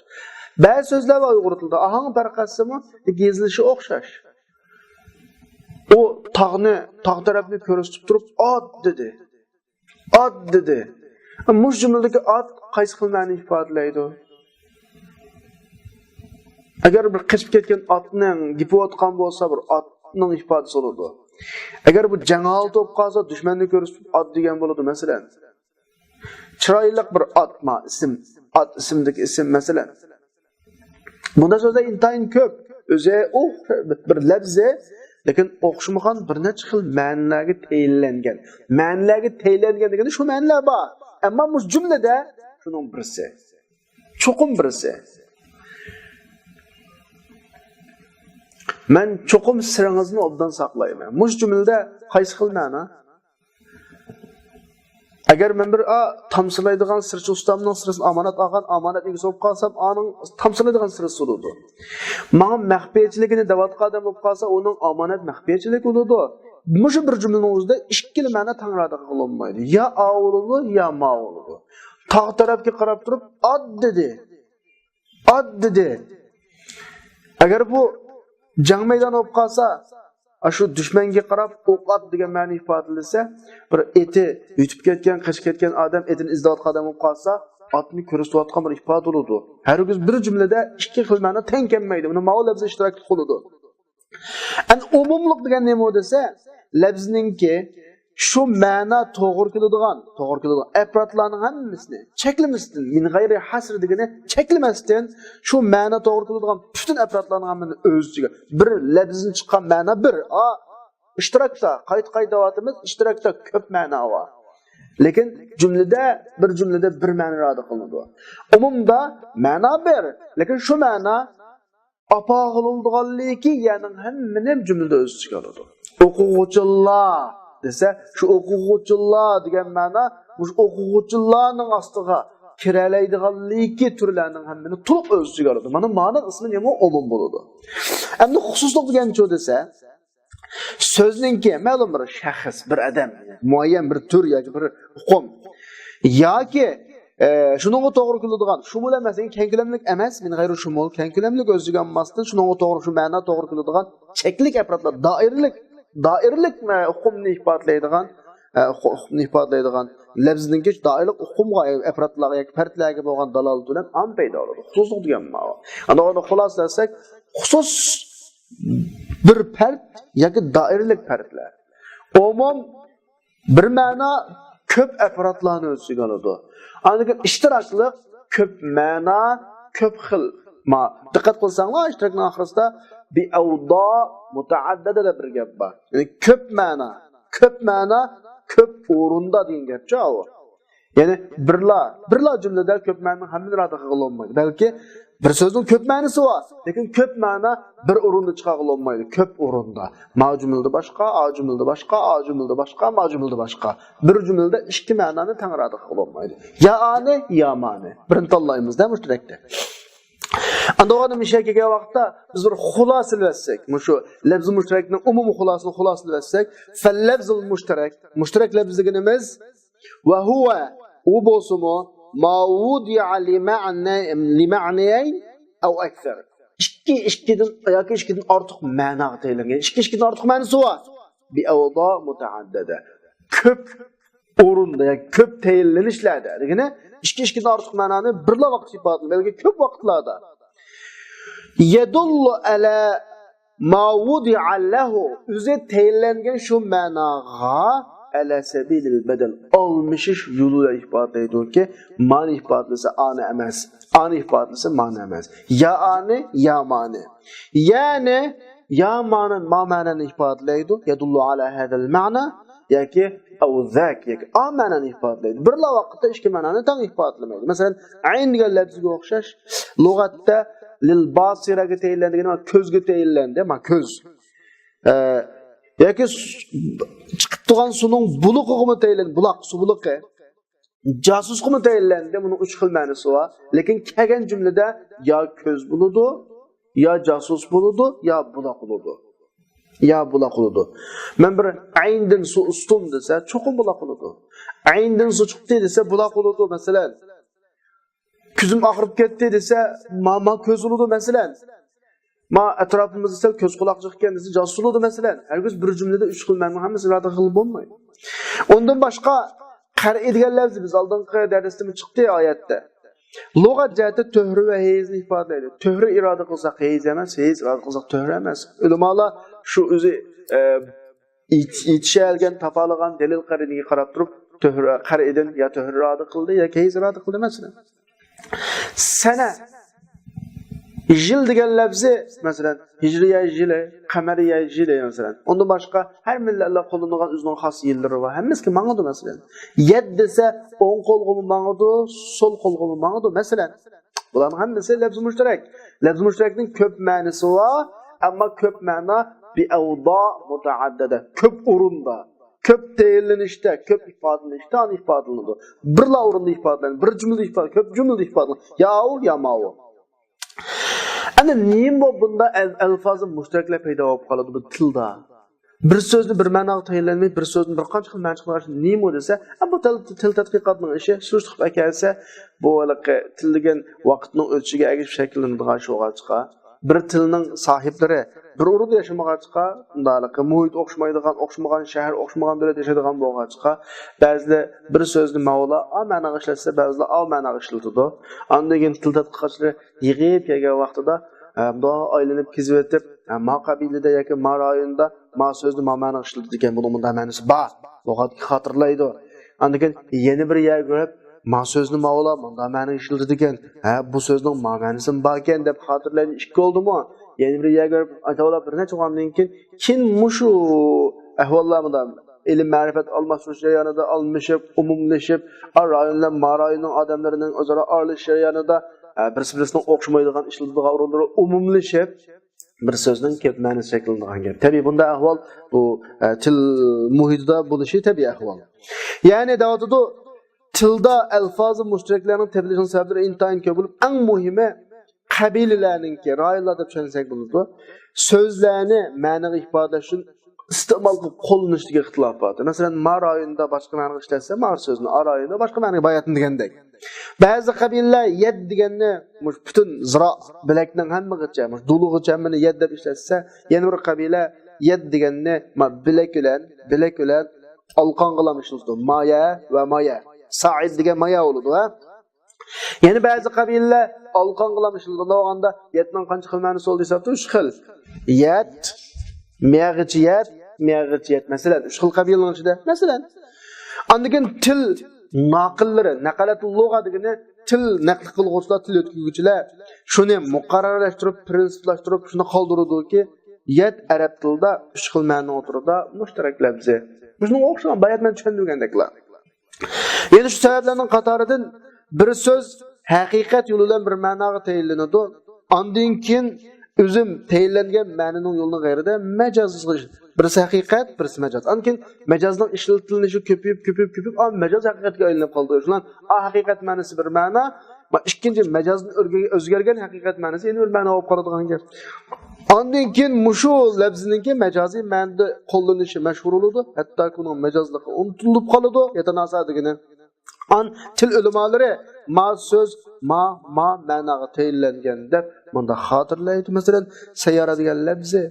بەزى سۆزلەر بار ئۇيغۇر تىلىدا، ئاھاڭ پەرق ئەتسىمۇ، لېكىن يېزىلىشى ئوخشاش. ئۇ تاغنى، تاغ تەرەپنى كۆرسىتىپ تۇرۇپ، «ئات» دېدى. «ئات» دېدى. مۇشۇ جۈملىدىكى «ئات» قايسى خىل مەنىنى ئىپادىلەيدۇ؟ ئەگەر بىر قېچىپ كەتكەن ئاتنىڭ گېپى بولۇۋاتقان بولسا، بىر ئاتنىڭ ئىپادىسى بولىدۇ. ئەگەر بۇ جەڭ ھالىتى بولۇپ قالسا، دۈشمەننى كۆرسىتىپ «ئات» دېگەن بولىدۇ، مەسىلەن. چىرايلىق بىر ئات، ما، ئىسىم. ئات ئىسىمدىكى ئىسىم، مەسىلەن. بۇنداق سۆزلەر ئىنتايىن كۆپ. ئۆزى ئوخ-، بىر لەپزى، لېكىن ئوخشىمىغان بىر نەچچە خىل مەنىلەرگە تەيىنلەنگەن. مەنىلەرگە تەيىنلەنگەن دېگەندە شۇ مەنىلەر بار. ئەمما مۇشۇ جۈملىدە شۇنىڭ بىرسى. چوقۇم بىرسى. مەن چوقۇم سىرىڭىزنى ئوبدان ساقلايمەن. مۇشۇ جۈملىدە قايسى خىل مەنا؟ ئەگەر مەن بىر، ئا، تامسىلايدىغان سىرچى ئۇستامنىڭ سىرىسىنى ئامانەت ئالغان ئامانەت ئىگىسى بولۇپ قالسام، ئانىڭ تامسىلايدىغان سىرىسى بولىدۇ. ماڭا مەخپىيەتچىلىكىنى دەۋاتقان ئادەم بولۇپ قالسا، ئۇنىڭ ئامانەت مەخپىيەتچىلىكى بولىدۇ. مۇشۇ بىر جۈملىنىڭ ئۆزىدە ئىككىلا مەنا تەڭ ئىرادە قىلىنمايدۇ. يا ئاۋۇ بولىدۇ، يا ماۋۇ بولىدۇ. تاغ تەرەپكە قاراپ تۇرۇپ، «ئات» دېدى. «ئات» دېدى. ئەگەر بۇ جەڭ مەيدانى بولۇپ قالسا، ئاشۇ دۈشمەنگە قاراپ ئوق ئات دېگەن مەنىنى ئىپادىلىسە، بىر ئېتى يۈتۈپ كەتكەن، قېچىپ كەتكەن ئادەم، ئېتىنى ئىزدەۋاتقان ئادەم بولۇپ قالسا، ئاتنى كۆرسىتىۋاتقان بىر ئىپادە بولىدۇ. ھەرگىز بىر جۈملىدە ئىككى خىل مەنە تەڭ كەلمەيدۇ. مانا ماۋۇ لەپزى ئىشتىراكلىق بولىدۇ. ئەمدى ئومۇملۇق دېگەن نېمە دېسە، لەپزنىڭكى شۇ مەنا توغرا كېلىدىغان، توغرا كېلىدىغان ئەپرادلارنىڭ ھەممىسىنى چەكلىمەستىن، مىن غەيرى ھەسر دېگىنى چەكلىمەستىن، شۇ مەنا توغرا كېلىدىغان پۈتۈن ئەپرادلارنىڭ ھەممىسىنى ئۆز ئىچىگە، بىر لەپزدىن چىققان مەنا بىر. ئا، ئىشتىراكتا، قايتا قايتا دەۋاتىمىز، ئىشتىراكتا كۆپ مەنا بار. لېكىن جۈملىدە، بىر جۈملىدە بىر مەنا ئىپادە قىلىنىدۇ. ئومۇمدا مەنا بىر، لېكىن شۇ مەنا ئاپارغىلىدىغانلىكى يەنىڭ ھەممىنى جۈملىدە ئۆز ئىچىگە ئالىدۇ. ئوقۇغۇچىلار دېسە، شۇ ئوقۇغۇچىلار دېگەن مەنا مۇشۇ ئوقۇغۇچىلارنىڭ ئاستىغا كىرەلەيدىغانلىكى تۈرلەرنىڭ ھەممىنى تولۇق ئۆز ئىچىگە ئالىدۇ. مانا مانىڭ ئىسمى نېمە؟ ئومۇم بولىدۇ. ئەمدى خۇسۇسلۇق دېگەن نېمە دېسە، سۆزنىڭكى مەلۇم بىر شەخس، بىر ئادەم، مۇئەييەن بىر تۈر ياكى بىر ئۇقۇم ياكى، ئە، شۇنىڭغا توغرا كېلىدىغان، شۇمۇل ئەمەس، يەنى كەڭ كۆلەملىك ئەمەس، مىن غەيرى شۇمۇل، كەڭ كۆلەملىك ئۆز ئىچىگە ئالماستىن، شۇنىڭغا توغرا، شۇ مەنا توغرا كېلىدىغان چەكلىك ئەپرادلار، دائىرىلىك، دائىرىلىك مە-، ئۇقۇمنى ئىپادىلەيدىغان، ئە، ئۇقۇمنى ئىپادىلەيدىغان لەپزنىڭكى دائىرىلىك ئۇقۇمغا، ئەپرادلارغا ياكى پەردلەرگە بولغان دالالىتى بىلەن ئانا پەيدا بولىدۇ. خۇسۇسلۇق دېگەن ماۋۇ. ئانا ئۇنى خۇلاسە دېسەك، خۇسۇس بىر پەرد ياكى دائىرىلىك پەردلەر. ئومۇم بىر مەنا كۆپ ئەپرادلارنى ئۆز ئىچىگە ئالىدۇ. ئاندىن كېيىن ئىشتىراكلىق كۆپ مەنا، كۆپ خىل. ما، دىققەت قىلساڭلار، ئىشتىراكنىڭ ئاخىرىسىدا بىئەۋدا مۇتەئەددىدە دەپ بىر گەپ بار. يەنى كۆپ مەنا، كۆپ مەنا، كۆپ ئورۇندا دېگەن گەپچۇ ئۇ. يەنى بىرلا، بىرلا جۈملىدە كۆپ مەنىنىڭ ھەممىنى ئىپادە قىلغىلى بولمايدۇ. بەلكى بىر سۆزنىڭ كۆپ مەنىسى بار، لېكىن كۆپ مەنا بىر ئورۇندا چىقارغىلى بولمايدۇ. كۆپ ئورۇندا. ما جۈملىدە باشقا، ئا جۈملىدە باشقا، ئا جۈملىدە باشقا، ما جۈملىدە باشقا. بىر جۈملىدە ئىككى مەنانى تەڭ ئىپادە قىلغىلى بولمايدۇ. يا ئانى، يا مانى. بىرىنى تاللايمىز دە مۇشتەرەكتە. ئاندىن مۇشەرەك كەلگەن ۋاقىتتا بىز بىر خۇلاسىلىۋەتسەك، مۇشۇ لەپزى مۇشتەرەكنىڭ ئومۇمىي خۇلاسىنى خۇلاسىلىۋەتسەك، فەللەفزۇل مۇشتەرەك، مۇشتەرەك لەپز دېگىنىمىز، ۋە ھۇۋە، ئۇ بولسىمۇ، ما ۋۇدىئە لىمەئنە-، لىمەئنەيەين ئەۋ ئەكسەر. ئىككى، ئىككىدىن ياكى ئىككىدىن ئارتۇق مەناغا تەيىنلەنگەن. ئىككى، ئىككىدىن ئارتۇق مەنىسى بار. بىئەۋدا مۇتەئەددىدە. كۆپ ئورۇندا ياكى كۆپ تەيىنلىنىشلەردە دېگىنى، ئىككى، ئىككىدىن ئارتۇق مەنانى بىرلا ۋاقىت ئىپادىلەيدۇ، بەلكى كۆپ ۋاقىتلاردا. يەدۇللۇ ئەلە ما ۋۇدىئە لەھۇ، ئۆزى تەيىنلەنگەن شۇ مەناغا ئەلە سەبىلىل بەدەل، ئالمىشىش يولى بىلەن ئىپادىلەيدۇكى، مانى ئىپادىلىسە ئانى ئەمەس، ئانى ئىپادىلىسە مانى ئەمەس. يا ئانى، يا مانى. يەنى يا مانى، ما مەنانى ئىپادىلەيدۇ. يەدۇللۇ ئەلە ھەزەل مەنا ياكى ئەۋ زاك ياكى ئا مەنانى ئىپادىلەيدۇ. بىرلا ۋاقىتتا ئىككى مەنانى تەڭ ئىپادىلىمەيدۇ. مەسىلەن، ئەين دېگەن لەپزىگە ئوخشاش، لۇغەتتە لىل باسىرەگە تەيىنلەندى، ما كۆزگە تەيىنلەندى، ما كۆز. ئە، ياكى س-، چىقىپ تۇرغان سۇنىڭ بۇلىقىغىمۇ تەيىنلەندى، بۇلاق، سۇ بۇلىقى. جاسۇسقىمۇ تەيىنلەندى، بۇنىڭ ئۈچ خىل مەنىسى بار. لېكىن كەلگەن جۈملىدە يا كۆز بولىدۇ، يا جاسۇس بولىدۇ، يا بۇلاق بولىدۇ. يا بۇلاق بولىدۇ. مەن بىر ئەيندىن سۇ ئۇستۇم دېسە، چوقۇم بۇلاق بولىدۇ. ئەيندىن سۇ چىقتى دېسە، بۇلاق بولىدۇ، مەسىلەن. كۆزۈم ئاغرىپ كەتتى دېسە، ما، ما كۆز بولىدۇ، مەسىلەن. ما ئەتراپىمىزدا سەل كۆز قۇلاق جىق ئىكەن دېسە، جاسۇس بولىدۇ، مەسىلەن. ھەرگىز بىر جۈملىدە ئۈچ خىل مەنىنىڭ ھەممىسىنى ئىپادە قىلغىلى بولمايدۇ. ئۇندىن باشقا، قەرئى دېگەن لەپزى بىز ئالدىنقى دەرستىمۇ چىقتى ئايەتتە. لۇغەت جەھەتتە تۆھرە ۋە ھەيزنى ئىپادىلەيدۇ. تۆھرە ئىپادە قىلساق، ھەيز ئەمەس، ھەيز ئىپادە قىلساق، تۆھرە ئەمەس. ئۆلىمالار شۇ ئۆزى، ئە، ئېيت-، ئېيتىشەلىگەن، تاپالىغان دەلىل قەرىنىگە قاراپ تۇرۇپ، تۆھرە، قەرئىدىن يا تۆھرە ئىپادە قىلدى، يا ھەيز ئىپادە قىلدى، مەسىلەن. سەنە، يىل دېگەن لەپزى، مەسىلەن، ھىجرىيە يىلى، قەمەرىيە يىلى، مەسىلەن. ئۇندىن باشقا ھەر مىللەتلەر قوللىنىدىغان ئۆزىنىڭ خاس يىللىرى بار. ھەممىسىگە ماڭىدۇ، مەسىلەن. يەت دېسە، ئوڭ قولغىمۇ ماڭىدۇ، سول قولغىمۇ ماڭىدۇ، مەسىلەن. بۇلارنىڭ ھەممىسى لەپزى مۇشتەرەك. لەپزى مۇشتەرەكنىڭ كۆپ مەنىسى بار، ئەمما كۆپ مەنا بىئەۋدا مۇتەئەددىدە، كۆپ ئورۇندا، كۆپ تەيىنلىنىشتە، كۆپ ئىپادىلىنىشتە ئانا ئىپادىلىنىدۇ. بىرلا ئورۇندا ئىپادىلەنمەيدۇ، بىر جۈملىدە ئىپادىلىنىدۇ، كۆپ جۈملىدە ئىپادىلىنىدۇ. يا ئاۋۇ، يا ماۋۇ. ئەنە نېمە بۇ بۇنداق ئەل-، ئەلفازى مۇشتەرەكلەر پەيدا بولۇپ قالىدۇ بۇ تىلدا؟ بىر سۆزنى بىر مەناغا تەيىنلەنمەي، بىر سۆزنى بىر قانچە خىل مەنە چىقىدىغان ئىشنى نېمە بۇ دېسە، ئە، بۇ تىل، تىل تەتقىقاتنىڭ ئىشى، سۈرۈشتە قىلىپ ئەكەلسە، بۇ ھېلىقى تىل دېگەن ۋاقىتنىڭ ئۆتۈشىگە ئەگىشىپ شەكىللىنىدىغان ئىش بولغاچقا، بىر تىلنىڭ ساھىبلىرى بىر ئورۇندا ياشىمىغاچقا، مۇنداقلىقى مۇھىت ئوخشىمايدىغان، ئوخشىمىغان شەھەر، ئوخشىمىغان دۆلەت ياشايدىغان بولغاچقا، بەزىلەر بىر سۆزنى ماۋۇلار ئا مەنىگە ئىشلەتسە، بەزىلەر ئا مەنىگە ئىشلىتىدۇ. ئاندىن كېيىن تىل تەتقىقاتچىلىرى يىغىپ كەلگەن ۋاقتىدا، ئە، مۇنداق ئايلىنىپ كېزىۋېتىپ، ئە، ما قەبىلىدە ياكى ما رايوندا ما سۆزنى ما مەنىگە ئىشلىتىدىكەن، بۇنىڭ مۇنداق مەنىسى بار، لۇغەتكە خاتىرىلەيدۇ. ئاندىن كېيىن يەنە بىر يەرگە بېرىپ، ما سۆزنى ماۋۇلار مۇنداق مەنىگە ئىشلىتىدىكەن، ھە، بۇ سۆزنىڭ ما مەنىسىمۇ باركەن دەپ خاتىرىلەيدۇ، ئىككى بولدىمۇ؟ يەنە بىر يەرگە بېرىپ، ئاتاۋۇلار بىر نەچچە بولغاندىن كېيىن، كېيىن مۇشۇ ئەھۋاللار مۇنداق ئىلىم مەرىپەت ئالماشتۇرۇش جەريانىدا ئالمىشىپ، ئومۇملىشىپ، ئا رايون بىلەن ما رايوننىڭ ئادەملىرىنىڭ ئۆزئارا ئارىلىشىش جەريانىدا، ئە، بىرسى بىرسىنىڭ ئوخشىمايدىغان ئىشلىتىدىغان ئورۇنلىرى ئومۇملىشىپ، بىر سۆزنىڭ كۆپ مەنىسى شەكىللىنىدىغان گەپ. تەبىئىي، بۇنداق ئەھۋال بۇ، ئە، تىل مۇھىتىدا بولۇشى تەبىئىي ئەھۋال. يەنى دەۋاتىدۇ، تىلدا ئەلفازى مۇشتەرەكلەرنىڭ تېپىلىشىنىڭ سەۋەبلىرى ئىنتايىن كۆپ بولۇپ، ئەڭ مۇھىمى قەبىلىلەرنىڭكى، رايونلار دەپ چۈشەنسەك بولىدۇ. سۆزلەرنى مەنىگە ئىپادىلەش ئۈچۈن ئىستېمال قىلىپ قوللىنىشتىكى ئىختىلاپ بار. مەسىلەن، ما رايوندا باشقا مەنىگە ئىشلەتسە، ما سۆزنى، ئا رايوندا باشقا مەنىگە باياتىن دېگەندەك. بەزى قەبىلىلەر يەد دېگەننى مۇشۇ پۈتۈن زىرا بىلەكنىڭ ھەممىگىچە، مۇشۇ دۇلىغىچە ھەممىنى يەد دەپ ئىشلەتسە، يەنە بىر قەبىلە يەد دېگەننى ما بىلەك بىلەن، بىلەك بىلەن ئالىقانغىلا ئىشلىتىدۇ. مايە ۋە مايە. سائىد دېگەن مايە بولىدۇ، ھە؟ يەنە بەزى قەبىلىلەر ئالىقانغىلا ئىشلىتىدۇ. ئۇنداق بولغاندا يەتنىڭ قانچە خىل مەنىسى بولدى دېسەكتە، ئۈچ خىل. يەت، مىياغىچە يەت، مىياغىچە يەت. مەسىلەن، ئۈچ خىل قەبىلىنىڭ ئىچىدە. مەسىلەن. ئاندىن كېيىن تىل ناقىللىرى، نەقەلەتۇل لۇغە دېگىنى تىل نەقىل قىلغۇچىلار، تىل يۆتكىگۈچىلەر شۇنى مۇقەررەرلەشتۈرۈپ، پىرىنسىپلاشتۇرۇپ، شۇنى قالدۇرىدۇكى، يەت ئەرەب تىلىدا ئۈچ خىل مەنىنىڭ ئوتتۇرىدا مۇشتەرەك لەپزى. مۇشۇنىڭغا ئوخشىغان بايات مەن چۈشەندۈرگەندەكلا. يەنە شۇ سەۋەبلەرنىڭ قاتارىدىن بىر سۆز ھەقىقەت يولى بىلەن بىر مەناغا تەيىنلىنىدۇ. ئاندىن كېيىن ئۆزۈم تەيىنلەنگەن مەنىنىڭ يولىنىڭ غەيرىدە مەجازغا، بىرسى ھەقىقەت، بىرسى مەجاز. ئاندىن كېيىن مەجازنىڭ ئىشلىتىلىشى كۆپىيىپ، كۆپىيىپ، كۆپىيىپ، ئا، مەجاز ھەقىقەتكە ئايلىنىپ قالىدۇ. شۇنداق، ئا، ھەقىقەت مەنىسى بىر مەنا، ئىككىنچى مەجازدىن ئۆرگە-، ئۆزگەرگەن ھەقىقەت مەنىسى يەنە بىر مەنا بولۇپ قالىدىغان گەپ. ئاندىن كېيىن مۇشۇ لەپزنىڭكى مەجازىي مەنىدە قوللىنىشى مەشھۇر بولىدۇ. ھەتتاكى ئۇنىڭ مەجازلىقى ئۇنتۇلۇپ قالىدۇ. يەتەناسا دېگىنى. ئان تىل ئۆلىمالىرى ما سۆز، ما، ما مەناغا تەيىنلەنگەن دەپ مۇنداق خاتىرىلەيدۇ. مەسىلەن، سەييارە دېگەن لەپزى،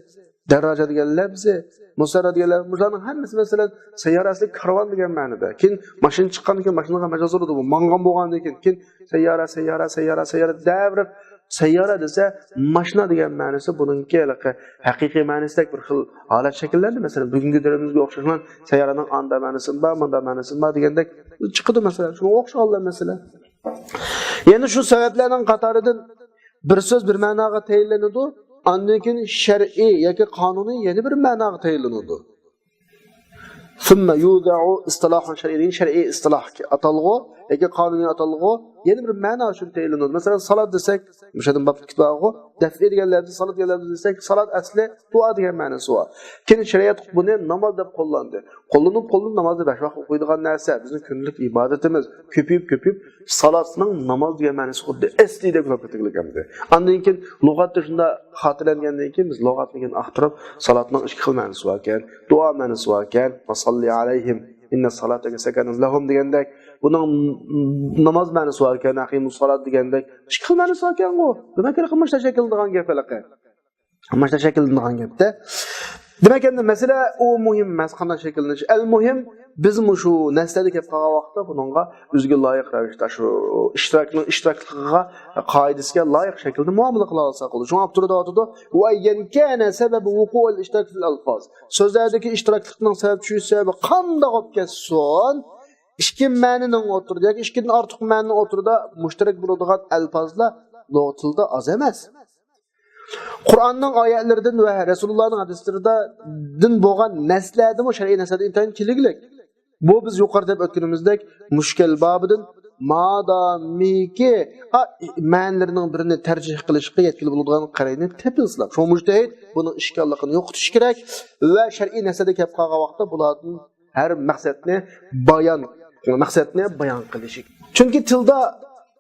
دەرراجە دېگەن لەپزى، مۇسەررە دېگەن لەپزى. بۇلارنىڭ ھەممىسى، مەسىلەن، سەييارە ئەسلى كارۋان دېگەن مەنىدە. كېيىن ماشىنا چىققاندىن كېيىن ماشىنىغا مەجاز بولىدۇ. بۇ ماڭغان بولغاندىن كېيىن، كېيىن سەييارە، سەييارە، سەييارە، سەييارە دەۋېرىپ، سەييارە دېسە، ماشىنا دېگەن مەنىسى بۇنىڭكى ھېلىقى ھەقىقىي مەنىسىدەك بىر خىل ھالەت شەكىللەندى. مەسىلەن، بۈگۈنكى دەۋرىمىزگە ئوخشاش، مانا، سەييارەنىڭ ئاندا مەنىسى بار، مۇندا مەنىسى بار دېگەندەك چىقىدۇ، مەسىلەن. شۇنىڭغا ئوخشىغانلا مەسىلە. يەنە شۇ سەۋەبلەرنىڭ قاتارىدىن بىر سۆز بىر مەناغا تەيىنلىنىدۇ، ئاندىن كېيىن شەرئىي ياكى قانۇنىي يەنە بىر مەناغا تەيىنلىنىدۇ. ثم يوضع اصطلاحا شرعيا دېگەن شەرئىي ئىستىلاھ ئاتالغۇ ياكى قانۇنىي ئاتالغۇ يەنە بىر مەنا ئۈچۈن تەيىنلىنىدۇ. مەسىلەن، سالات دېسەك، مۇشۇدىن باب كېتىۋالغۇ، دەفئى دېگەن لەپزى، سالات دېگەن لەپزى دېسەك، سالات ئەسلى دۇئا دېگەن مەنىسى بار. كېيىن شەرىئەت بۇنى ناماز دەپ قوللاندى. قوللىنىپ، قوللىنىپ نامازنى بەش ۋاق ئوقۇيدىغان نەرسە، بىزنىڭ كۈندىلىك ئىبادىتىمىز. كۆپىيىپ، كۆپىيىپ، سالاتنىڭ ناماز دېگەن مەنىسى خۇددى ئەسلىدەك بولۇپ كېتىۋاتىدۇ. ئاندىن كېيىن لۇغەتتە شۇنداق خاتىرىلەنگەندىن كېيىن، بىز لۇغەتنى كېيىن ئاختۇرۇپ، سالاتنىڭ ئىككى خىل مەنىسى باركەن، دۇئا مەنىسى باركەن، ۋە ساللى ئەلەيھىم، ئىننە سالاتەكە سەكەنۇن لەھۇم دېگەندەك، بۇنىڭ ناماز مەنىسى باركەن، ئەقىمۇس سالات دېگەندەك، ئىككى خىل مەنىسى باركەنغۇ. دېمەك، ھېلىقى مۇشۇنداق شەكىللىنىدىغان گەپ ھېلىقى. مۇشۇنداق شەكىللىنىدىغان گەپتە. دېمەك، ئەمدى مەسىلە ئۇ مۇھىم ئەمەس، قانداق شەكىللىنىشى. ئەل مۇھىم، بىز مۇشۇ نەرسىلەردە كەپ قالغان ۋاقىتتا بۇنىڭغا ئۆزىگە لايىق رەۋىشتە، شۇ ئىشتىراكنىڭ ئىشتىراكلىقىغا، قائىدىسىگە لايىق شەكىلدە مۇئامىلە قىلالىساق بولىدۇ. شۇڭا ئاپتور دەۋاتىدۇ، «وأيا كان سبب وقوع الاشتراك في الألفاظ». سۆزلەردىكى ئىشتىراكلىقنىڭ سەۋەب چۈشۈش سەۋەبى قانداق بولۇپ كەتسۇن، ئىككى مەنىنىڭ ئوتتۇرىدا ياكى ئىككىدىن ئارتۇق مەنىنىڭ ئوتتۇرىدا مۇشتەرەك بولىدىغان ئەلپازلار لۇغەت تىلدا ئاز ئەمەس. قۇرئاننىڭ ئايەتلىرىدىن ۋە رەسۇلۇللانىڭ ھەدىسلىرىدىن بولغان نەسلەردىمۇ شەرئىي نەسلەردە ئىنتايىن كېلىگلىك. بۇ بىز يۇقىرىدا دەپ ئۆتكىنىمىزدەك مۇشكەل بابىدىن مادامىكى، ئا، مەنىلىرىنىڭ بىرىنى تەرجىھ قىلىشقا يەتكىلى بولىدىغان قەرەينە تېپىلسىلا. شۇڭا مۇجتەھىد بۇنىڭ ئىشكاللىقىنى يوقىتىشى كېرەك ۋە شەرئىي نەسەدە كەپ قالغان ۋاقىتتا بۇلاردىن ھەر مەقسەتنى بايان، مەقسەتنى بايان قىلىشى. چۈنكى تىلدا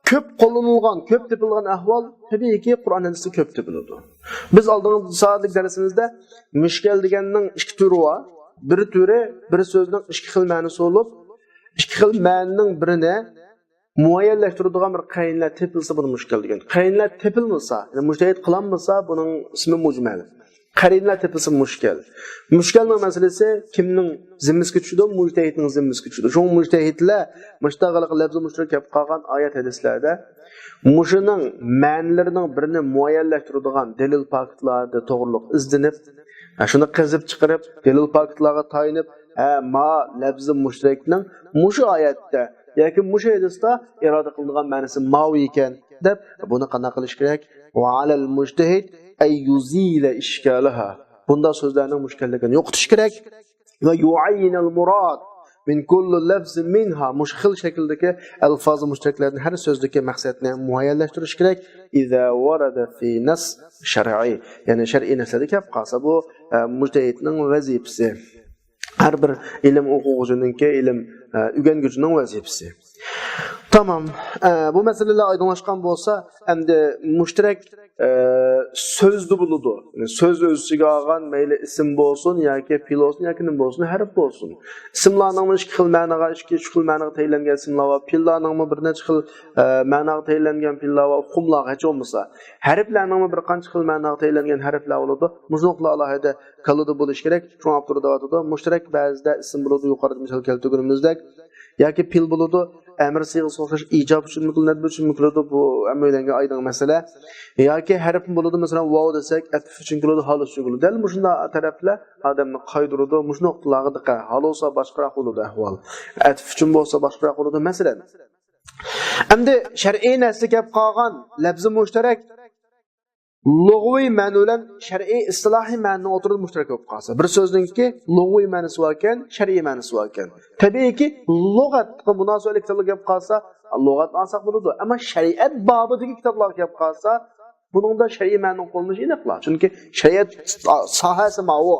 كۆپ قوللىنىلغان، كۆپ تېپىلغان ئەھۋال تەبىئىيكى قۇرئان ھەدىستە كۆپ تېپىلىدۇ. بىز ئالدىنقى سائەتلىك دەرسىمىزدە مۇشكەل دېگەننىڭ ئىككى تۈرى بار. بىر تۈرى بىر سۆزنىڭ ئىككى خىل مەنىسى بولۇپ، ئىككى خىل مەنىنىڭ بىرىنى مۇئەييەنلەشتۈرىدىغان بىر قەرىنىلەر تېپىلسا، بۇنى مۇشكىل دېگەن. قەرىنىلەر تېپىلمىسا، يەنى مۇجتەھىد قىلالمىسا، بۇنىڭ ئىسمى مۇجمەل. قەرىنىلەر تېپىلسا مۇشكىل. مۇشكىلنىڭ مەسىلىسى كىمنىڭ زىممىسىگە چۈشىدۇ؟ مۇجتەھىدنىڭ زىممىسىگە چۈشىدۇ. شۇڭا مۇجتەھىدلەر مۇشتاق ھېلىقى لەپزى مۇشتەرەك كەپ قالغان ئايەت ھەدىسلەردە مۇشۇنىڭ مەنىلىرىنىڭ بىرىنى مۇئەييەنلەشتۈرىدىغان دەلىل پاكىتلاردا توغرىلىق ئىزدىنىپ، ھە، شۇنى قېزىپ چىقىرىپ، دەلىل پاكىتلارغا تايىنىپ، ھە، ما لەپزى مۇشتەرەكنىڭ مۇشۇ ئايەتتە ياكى مۇشۇ ھەدىستە ئىرادە قىلىنغان مەنىسى ماۋۇ ئىكەن، دەپ، بۇنى قانداق قىلىش كېرەك؟ وعلى المجتهد أن يزيل إشكالها. بۇنداق سۆزلەرنىڭ مۇشكىللىكىنى يوقىتىش كېرەك. ويعين المراد من كل لفظ منها. مۇشۇ خىل شەكىلدىكى ئەلفازى مۇشتەرەكلەردىن ھەر سۆزدىكى مەقسەتنى مۇئەييەنلەشتۈرۈش كېرەك. إذا ورد في نص شرعي. يەنى شەرئىي نەسلەردە كەپ قالسا، بۇ، ئە، مۇجتەھىدنىڭ ۋەزىپىسى. ھەر بىر ئىلىم ئوقۇغۇچىنىڭكى، ئىلىم، ئە، ئۆگەنگۈچىنىڭ ۋەزىپىسى. تامام. ئە، بۇ مەسىلىلەر ئايدىڭلاشقان بولسا، ئەمدى مۇشتەرەك، ئە، سۆزدە بولىدۇ. يەنى سۆز ئۆز ئىچىگە ئالغان، مەيلى ئىسىم بولسۇن ياكى پېئىل بولسۇن ياكى نېمە بولسۇن، ھەرپ بولسۇن. ئىسىملارنىڭمۇ ئىككى خىل مەنىغا، ئىككى، ئۈچ خىل مەنىغا تەيىنلەنگەن ئىسىملار بار. پېئىللارنىڭمۇ بىر نەچچە خىل، ئە، مەنىغا تەيىنلەنگەن پېئىللار بار، ئۇقۇملارغا ھېچ بولمىسا. ھەرپلەرنىڭمۇ بىر قانچە خىل مەنىغا تەيىنلەنگەن ھەرپلەر بولىدۇ. مۇشۇ نۇقتىلار ئالاھىدە كاللىدا بولۇشى كېرەك. شۇڭا ئاپتور دەۋاتىدۇ، مۇشتەرەك بەزىدە ئىسىم بولىدۇ، يۇقىرىدا مىسال كەلتۈرگىنىمىزدەك. ياكى پېئىل بولىدۇ، ئەمىر سىيغىسىغا ئوخشاش ئىجاب ئۈچۈنمۇ كېلىدۇ، نەدبى ئۈچۈنمۇ كېلىدۇ، بۇ ھەممەيلەنگە ئايدىڭ مەسىلە. ياكى ھەرپمۇ بولىدۇ، مەسىلەن، ۋاۋ دېسەك، ئەتىپ ئۈچۈن كېلىدۇ، ھال ئۈچۈن كېلىدۇ. دەل مۇشۇنداق تەرەپلەر ئادەمنى قايدۇرىدۇ، مۇشۇ نۇقتىلارغا دىققەت. ھال بولسا باشقىراق بولىدۇ ئەھۋال. ئەتىپ ئۈچۈن بولسا باشقىراق بولىدۇ، مەسىلەن. ئەمدى شەرئىي نەسلى كەپ قالغان لەپزى مۇشتەرەك لۇغىۋى مەنە بىلەن شەرئىي ئىستىلاھىي مەنىنىڭ ئوتتۇرىدا مۇشتەرەك بولۇپ قالسا، بىر سۆزنىڭكى لۇغىۋى مەنىسى باركەن، شەرئىي مەنىسى باركەن. تەبىئىيكى، لۇغەتقە مۇناسىۋەتلىك تىلغا كەپ قالسا، لۇغەتنى ئالساق بولىدۇ. ئەمما شەرىئەت بابىدىكى كىتابلارغا كەپ قالسا، بۇنىڭدا شەرئىي مەنىنىڭ قوللىنىشى ئېنىقلا. چۈنكى شەرىئەت ساھەسى ماۋۇ.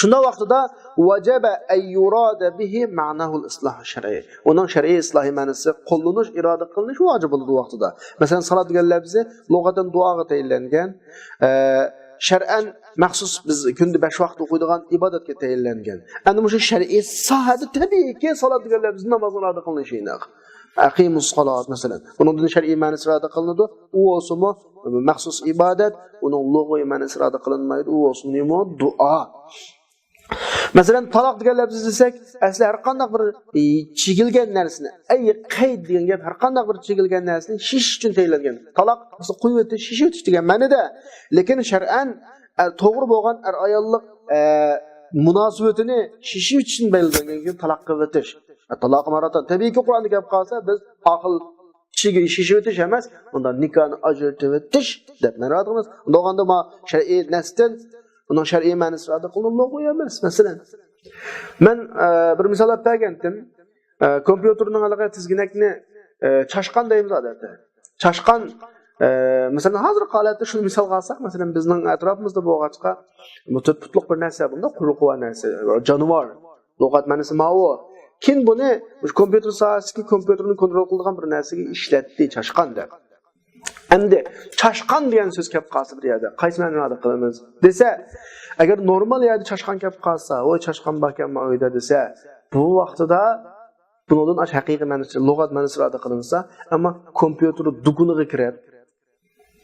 شۇنداق ۋاقتىدا، وجب أن يراد به معناه الاصطلاح الشرعي. ئۇنىڭ شەرئىي ئىستىلاھىي مەنىسى قوللىنىش، ئىرادە قىلىنىش ۋاجىپ بولىدۇ ۋاقتىدا. مەسىلەن، سالات دېگەن لەپزى لۇغەتەن دۇئاغا تەيىنلەنگەن، ئە، شەرئەن مەخسۇس بىز كۈندە بەش ۋاقىت ئوقۇيدىغان ئىبادەتكە تەيىنلەنگەن. ئەنە مۇشۇ شەرئىي ساھەدە تەبىئىيكى سالات دېگەن لەپزى نامازغا ئىرادە قىلىنىشى ئېنىق. ئەقىمۇس سالات، مەسىلەن. بۇنىڭدىن شەرئىي مەنىسى ئىرادە قىلىنىدۇ. ئۇ بولسىمۇ مەخسۇس ئىبادەت، ئۇنىڭ لۇغىۋى مەنىسى ئىرادە قىلىنمايدۇ. ئۇ بولسىمۇ نېمە؟ دۇئا. مەسىلەن، تالاق دېگەن لەپزى دېسەك، ئەسلى ھەر قانداق بىر، ئى، چىگىلگەن نەرسىنى، ئەي قەيد دېگەن گەپ، ھەر قانداق بىر چىگىلگەن نەرسىنى شېشىش ئۈچۈن تەيىنلەنگەن. تالاق، ئەسلى قويۇۋېتىش، شېشىۋېتىش دېگەن مەنىدە. لېكىن شەرئەن، ئە، توغرا بولغان ئەر-ئاياللىق، ئە، مۇناسىۋىتىنى شېشىۋېتىشتىن بەلگىلەنگەن تالاق قىلىۋېتىش. ئە، تالاق ماراتان. تەبىئىيكى، قۇرئاندا گەپ قالسا، بىز ئاقىل كىشىگە شېشىۋېتىش ئەمەس، ئۇندا نىكاھنى ئاجرىتىۋېتىش دەپ مەنە قىلىمىز. ئۇنداق بولغاندا ما شەرئىي نەستىن ئۇنىڭ شەرئىي مەنىسى ئىرادە قىلىنىدۇ، لۇغىۋى ئەمەس. مەسىلەن، مەن، ئە، بىر مىسال ئېلىپ بەرگەنتىم. ئە، كومپيۇتېرنىڭ ھېلىقى تىزگىنەكنى، ئە، چاشقان دەيمىز ئادەتتە. چاشقان، ئە، مەسىلەن، ھازىرقى ھالەتتە شۇنى مىسالغا ئالساق، مەسىلەن، بىزنىڭ ئەتراپىمىزدا بولغاچقا، بۇ تۆت پۇتلۇق بىر نەرسە، بۇنداق قۇرۇقۋا نەرسە، جانىۋار. لۇغەت مەنىسى ماۋۇ. كېيىن بۇنى مۇشۇ كومپيۇتېر ساھەسىدىكى كومپيۇتېرنى كونترول قىلىدىغان بىر نەرسىگە ئىشلەتتى، چاشقان دەپ. ئەمدى چاشقان دېگەن سۆز كەپ قالسا بىر يەردە، قايسى مەنىنى ئىپادە قىلىمىز دېسە، ئەگەر نورمال يەردە چاشقان كەپ قالسا، ۋوي، چاشقان باركەنما ئۆيدە دېسە، بۇ ۋاقتىدا بۇنىڭدىن ئاش ھەقىقىي مەنىسى، لۇغەت مەنىسى ئىپادە قىلىنسا، ئەمما كومپيۇتېر دۇكىنىغا كىرىپ،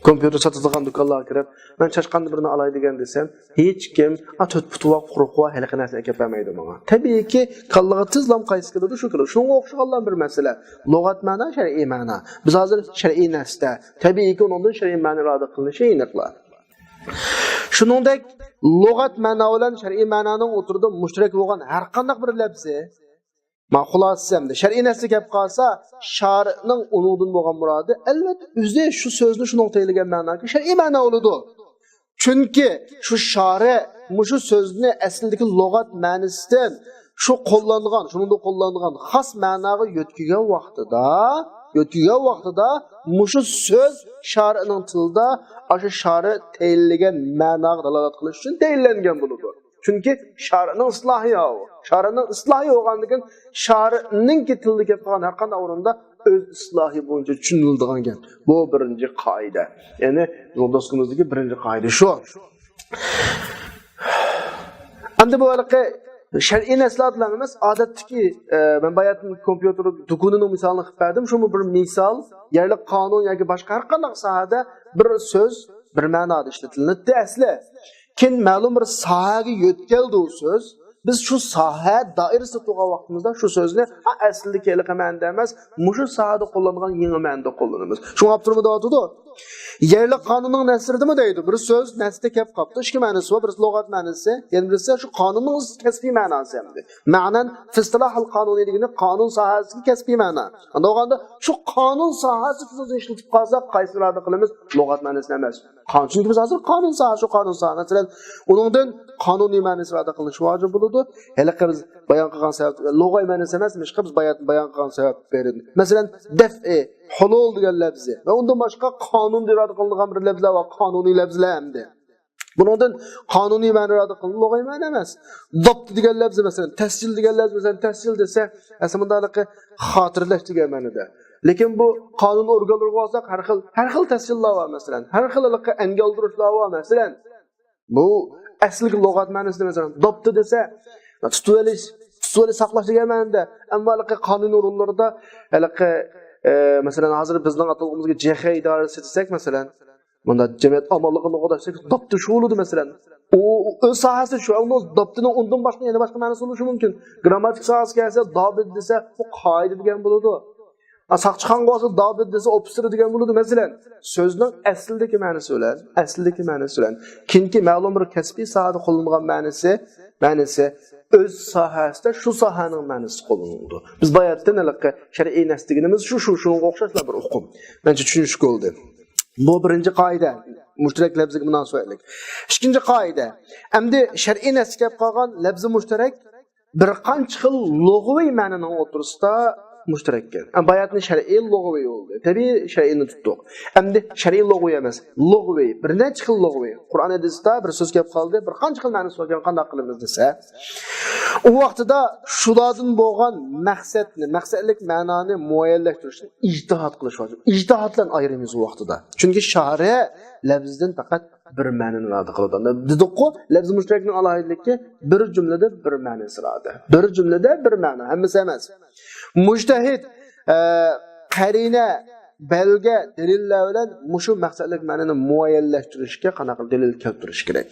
كومپيۇتېر ساتىدىغان دۇكانلارغا كىرىپ، مەن چاشقاندىن بىرنى ئالاي دېگەن دېسەم، ھېچكىم، ئا، تۆت پۇتى بار، قۇرۇقۋا، ھېلىقى نەرسىنى ئەكەپ بەرمەيدۇ ماڭا. تەبىئىيكى، كاللىغا تېزلا قايسى كېلىدۇ، شۇ كېلىدۇ. شۇنىڭغا ئوخشىغانلا بىر مەسىلە. لۇغەت مەنا، شەرئىي مەنا. بىز ھازىر شەرئىي نەرسىدە. تەبىئىيكى، ئۇنىڭدىن شەرئىي مەنا ئىپادە قىلىنىشى ئېنىقلا. شۇنىڭدەك، لۇغەت مەنا بىلەن شەرئىي مەنانىڭ ئوتتۇرىدا مۇشتەرەك بولغان ھەر قانداق بىر لەپزى، ما خۇلاسىسى ئەمدى شەرئىي نەسلى كەپ قالسا، شارىئنىڭ ئۇنىڭدىن بولغان مۇرادى، ئەلۋەتتە، ئۆزى شۇ سۆزنى شۇنىڭغا تەيىنلىگەن مەناكى شەرئىي مەنا بولىدۇ. چۈنكى شۇ شارىئ مۇشۇ سۆزنى ئەسلىدىكى لۇغەت مەنىسىدىن شۇ قوللانغان، شۇنىڭدا قوللانغان خاس مەناغا يۆتكىگەن ۋاقتىدا، يۆتكىگەن ۋاقتىدا مۇشۇ سۆز شارىئنىڭ تىلىدا ئاشۇ شارىئ تەيىنلىگەن مەناغا دالالەت قىلىش ئۈچۈن تەيىنلەنگەن بولىدۇ. چۈنكى شارىئنىڭ ئىسلاھى ئاۋۇ. شارىئنىڭ ئىسلاھى بولغاندىن كېيىن، شارىئنىڭكى تىلىدا گەپ قىلغان ھەر قانداق ئورۇندا ئۆز ئىسلاھى بويىچە چۈشىنىلىدىغان گەپ. بۇ بىرىنچى قائىدە. يەنى، بۇ دوسكىمىزدىكى بىرىنچى قائىدە شۇ. ئەمدى بۇ ھېلىقى شەرئىي نەسلەر بىلەن ئەمەس، ئادەتتىكى، ئە، مەن باياتىن كومپيۇتېر دۇكىنىنىڭ مىسالىنى قىلىپ بەردىم. شۇمۇ بىر مىسال، يەرلىك قانۇن ياكى باشقا ھەر قانداق ساھەدە بىر سۆز بىر مەنادا ئىشلىتىلىنەتتى ئەسلى. كېيىن مەلۇم بىر ساھەگە يۆتكەلدى ئۇ سۆز. بىز شۇ ساھە دائىرىسىدە تۇرغان ۋاقتىمىزدا شۇ سۆزنى، ھە، ئەسلىدىكى ھېلىقى مەنىدە ئەمەس، مۇشۇ ساھەدە قوللانغان يېڭى مەنىدە قوللىنىمىز. شۇڭا ئاپتورمۇ دەۋاتىدۇ. يەرلىك قانۇننىڭ نەسرىدىمۇ دەيدۇ. بىر سۆز نەسرىدە كەپ قاپتۇ. ئىككى مەنىسى بار. بىرسى لۇغەت مەنىسى، يەنە بىرسى شۇ قانۇننىڭ كەسپىي مەناسى ئەمدى. مەنەن فىستىلاھىل قانۇنى دېگىنى قانۇن ساھەسىدىكى كەسپىي مەنا. ئاندىغاندا شۇ قانۇن ساھەسى سۆزىنى ئىشلىتىپ قالساق، قايسى ئىرادە قىلىمىز؟ لۇغەت مەنىسىنى ئەمەس. قانۇن، چۈنكى بىز ھازىر قانۇن ساھە، شۇ قانۇن ساھە. مەسىلەن، ئۇنىڭدىن قانۇنىي مەنىسى ئىرادە قىلىنىش ۋاجىپ بولىدۇ. ھېلىقى بىز بايان قىلغان سەۋەب، لۇغەۋى مەنىسى ئەمەس، نېمىشقا بىز بايان، بايان قىلغان سەۋەب بېرىدۇ. مەسىلەن، دەفئى، ھۇلۇل دېگەن لەپزى ۋە ئۇندىن باشقا قانۇندا ئىرادە قىلىنغان بىر لەپزىلەر بار، قانۇنىي لەپزىلەر ئەمدى. بۇنىڭدىن قانۇنىي مەنە ئىرادە قىلىنغان لۇغەۋى مەنە ئەمەس. داپتى دېگەن لەپزى، مەسىلەن، تەسجىل دېگەن لەپزى، مەسىلەن، تەسجىل دېسە، ئەسلى مۇنداقلىقى خاتىرىلەش دېگەن مەنىدە. لېكىن بۇ قانۇن ئورگانلىرىغا بارساق، ھەر خىل، ھەر خىل تەسجىللار بار، مەسىلەن، ھەر خىل ھېلىقى ئەنگە ئالدۇرۇشلار بار، مەسىلەن. بۇ ئەسلىگە لۇغەت مەنىسىدە، مەسىلەن، داپتى دېسە، تۇتۇۋېلىش، تۇتۇۋېلىش، ساقلاش دېگەن مەنىدە. ئەمما ھېلىقى قانۇن ئورۇنلىرىدا ھېلىقى، ئە، مەسىلەن، ھازىر بىزنىڭ ئاتالغۇمىزغا جېخې ئىدارىسى دېسەك، مەسىلەن، مۇنداق جەمئىيەت ئامانلىقىنى قوغداشتەك داپتى شۇ بولىدۇ، مەسىلەن. ئۇ، ئۇ ئۆز ساھەسى شۇ، ئەمما داپتىنىڭ ئۇندىن باشقا يەنە باشقا مەنىسى بولۇشى مۇمكىن. گرامماتىكا ساھەسىگە كەلسە، دابىت دېسە، ئۇ قائىدە دېگەن بولىدۇ. ھە، ساقچىخانىغا بارسا، دابىت دېسە، ئوفىتسېر دېگەن بولىدۇ، مەسىلەن. سۆزنىڭ ئەسلىدىكى مەنىسى بىلەن، ئەسلىدىكى مەنىسى بىلەن. كېيىنكى مەلۇم بىر كەسپىي ساھەدە قوللانغان مەنىسى، مەنىسى ئۆز ساھەسىدە شۇ ساھەنىڭ مەنىسى قوللىنىلىدۇ. بىز باياتتىن ھېلىقى شەرئىي نەس دېگىنىمىز شۇ، شۇ، شۇنىڭغا ئوخشاشلا بىر ئۇقۇم. مەنچە چۈشىنىشلىك بولدى. بۇ بىرىنچى قائىدە، مۇشتەرەك لەپزىگە مۇناسىۋەتلىك. ئىككىنچى قائىدە، ئەمدى شەرئىي نەسكە كەپ قالغان لەپزى مۇشتەرەك بىر قانچە خىل لۇغىۋى مەنىنىڭ ئوتتۇرىسىدا مۇشتەرەككەن. ھە، باياتنى شەرئىي لۇغىۋى بولدى. تەبىئىي شەرئىينى تۇتتۇق. ئەمدى شەرئىي لۇغىۋى ئەمەس، لۇغىۋى. بىر نەچچە خىل لۇغىۋى. قۇرئان ھەدىستە بىر سۆز كەپ قالدى، بىر قانچە خىل مەنىسى باركەن، قانداق قىلىمىز دېسە، ئۇ ۋاقتىدا شۇلاردىن بولغان مەقسەتنى، مەقسەتلىك مەنانى مۇئەييەنلەشتۈرۈشنى ئىجتىھات قىلىش ۋاجىپ. ئىجتىھات بىلەن ئايرىمىز ئۇ ۋاقتىدا. چۈنكى شارى لەپزىدىن پەقەت بىر مەنىنى ئىرادە قىلىدۇ. دېدۇققۇ، لەپزى مۇشتەرەكنىڭ ئالاھىدىلىكى بىر جۈملىدە بىر مەنىسى ئىرادە. بىر جۈملىدە بىر مەنە، ھەممىسى ئەمەس. مۇجتەھىد، ئە، قەرىنە، بەلگە، دەلىللەر بىلەن مۇشۇ مەقسەتلىك مەنىنى مۇئەييەنلەشتۈرۈشكە قانداق دەلىل كەلتۈرۈش كېرەك؟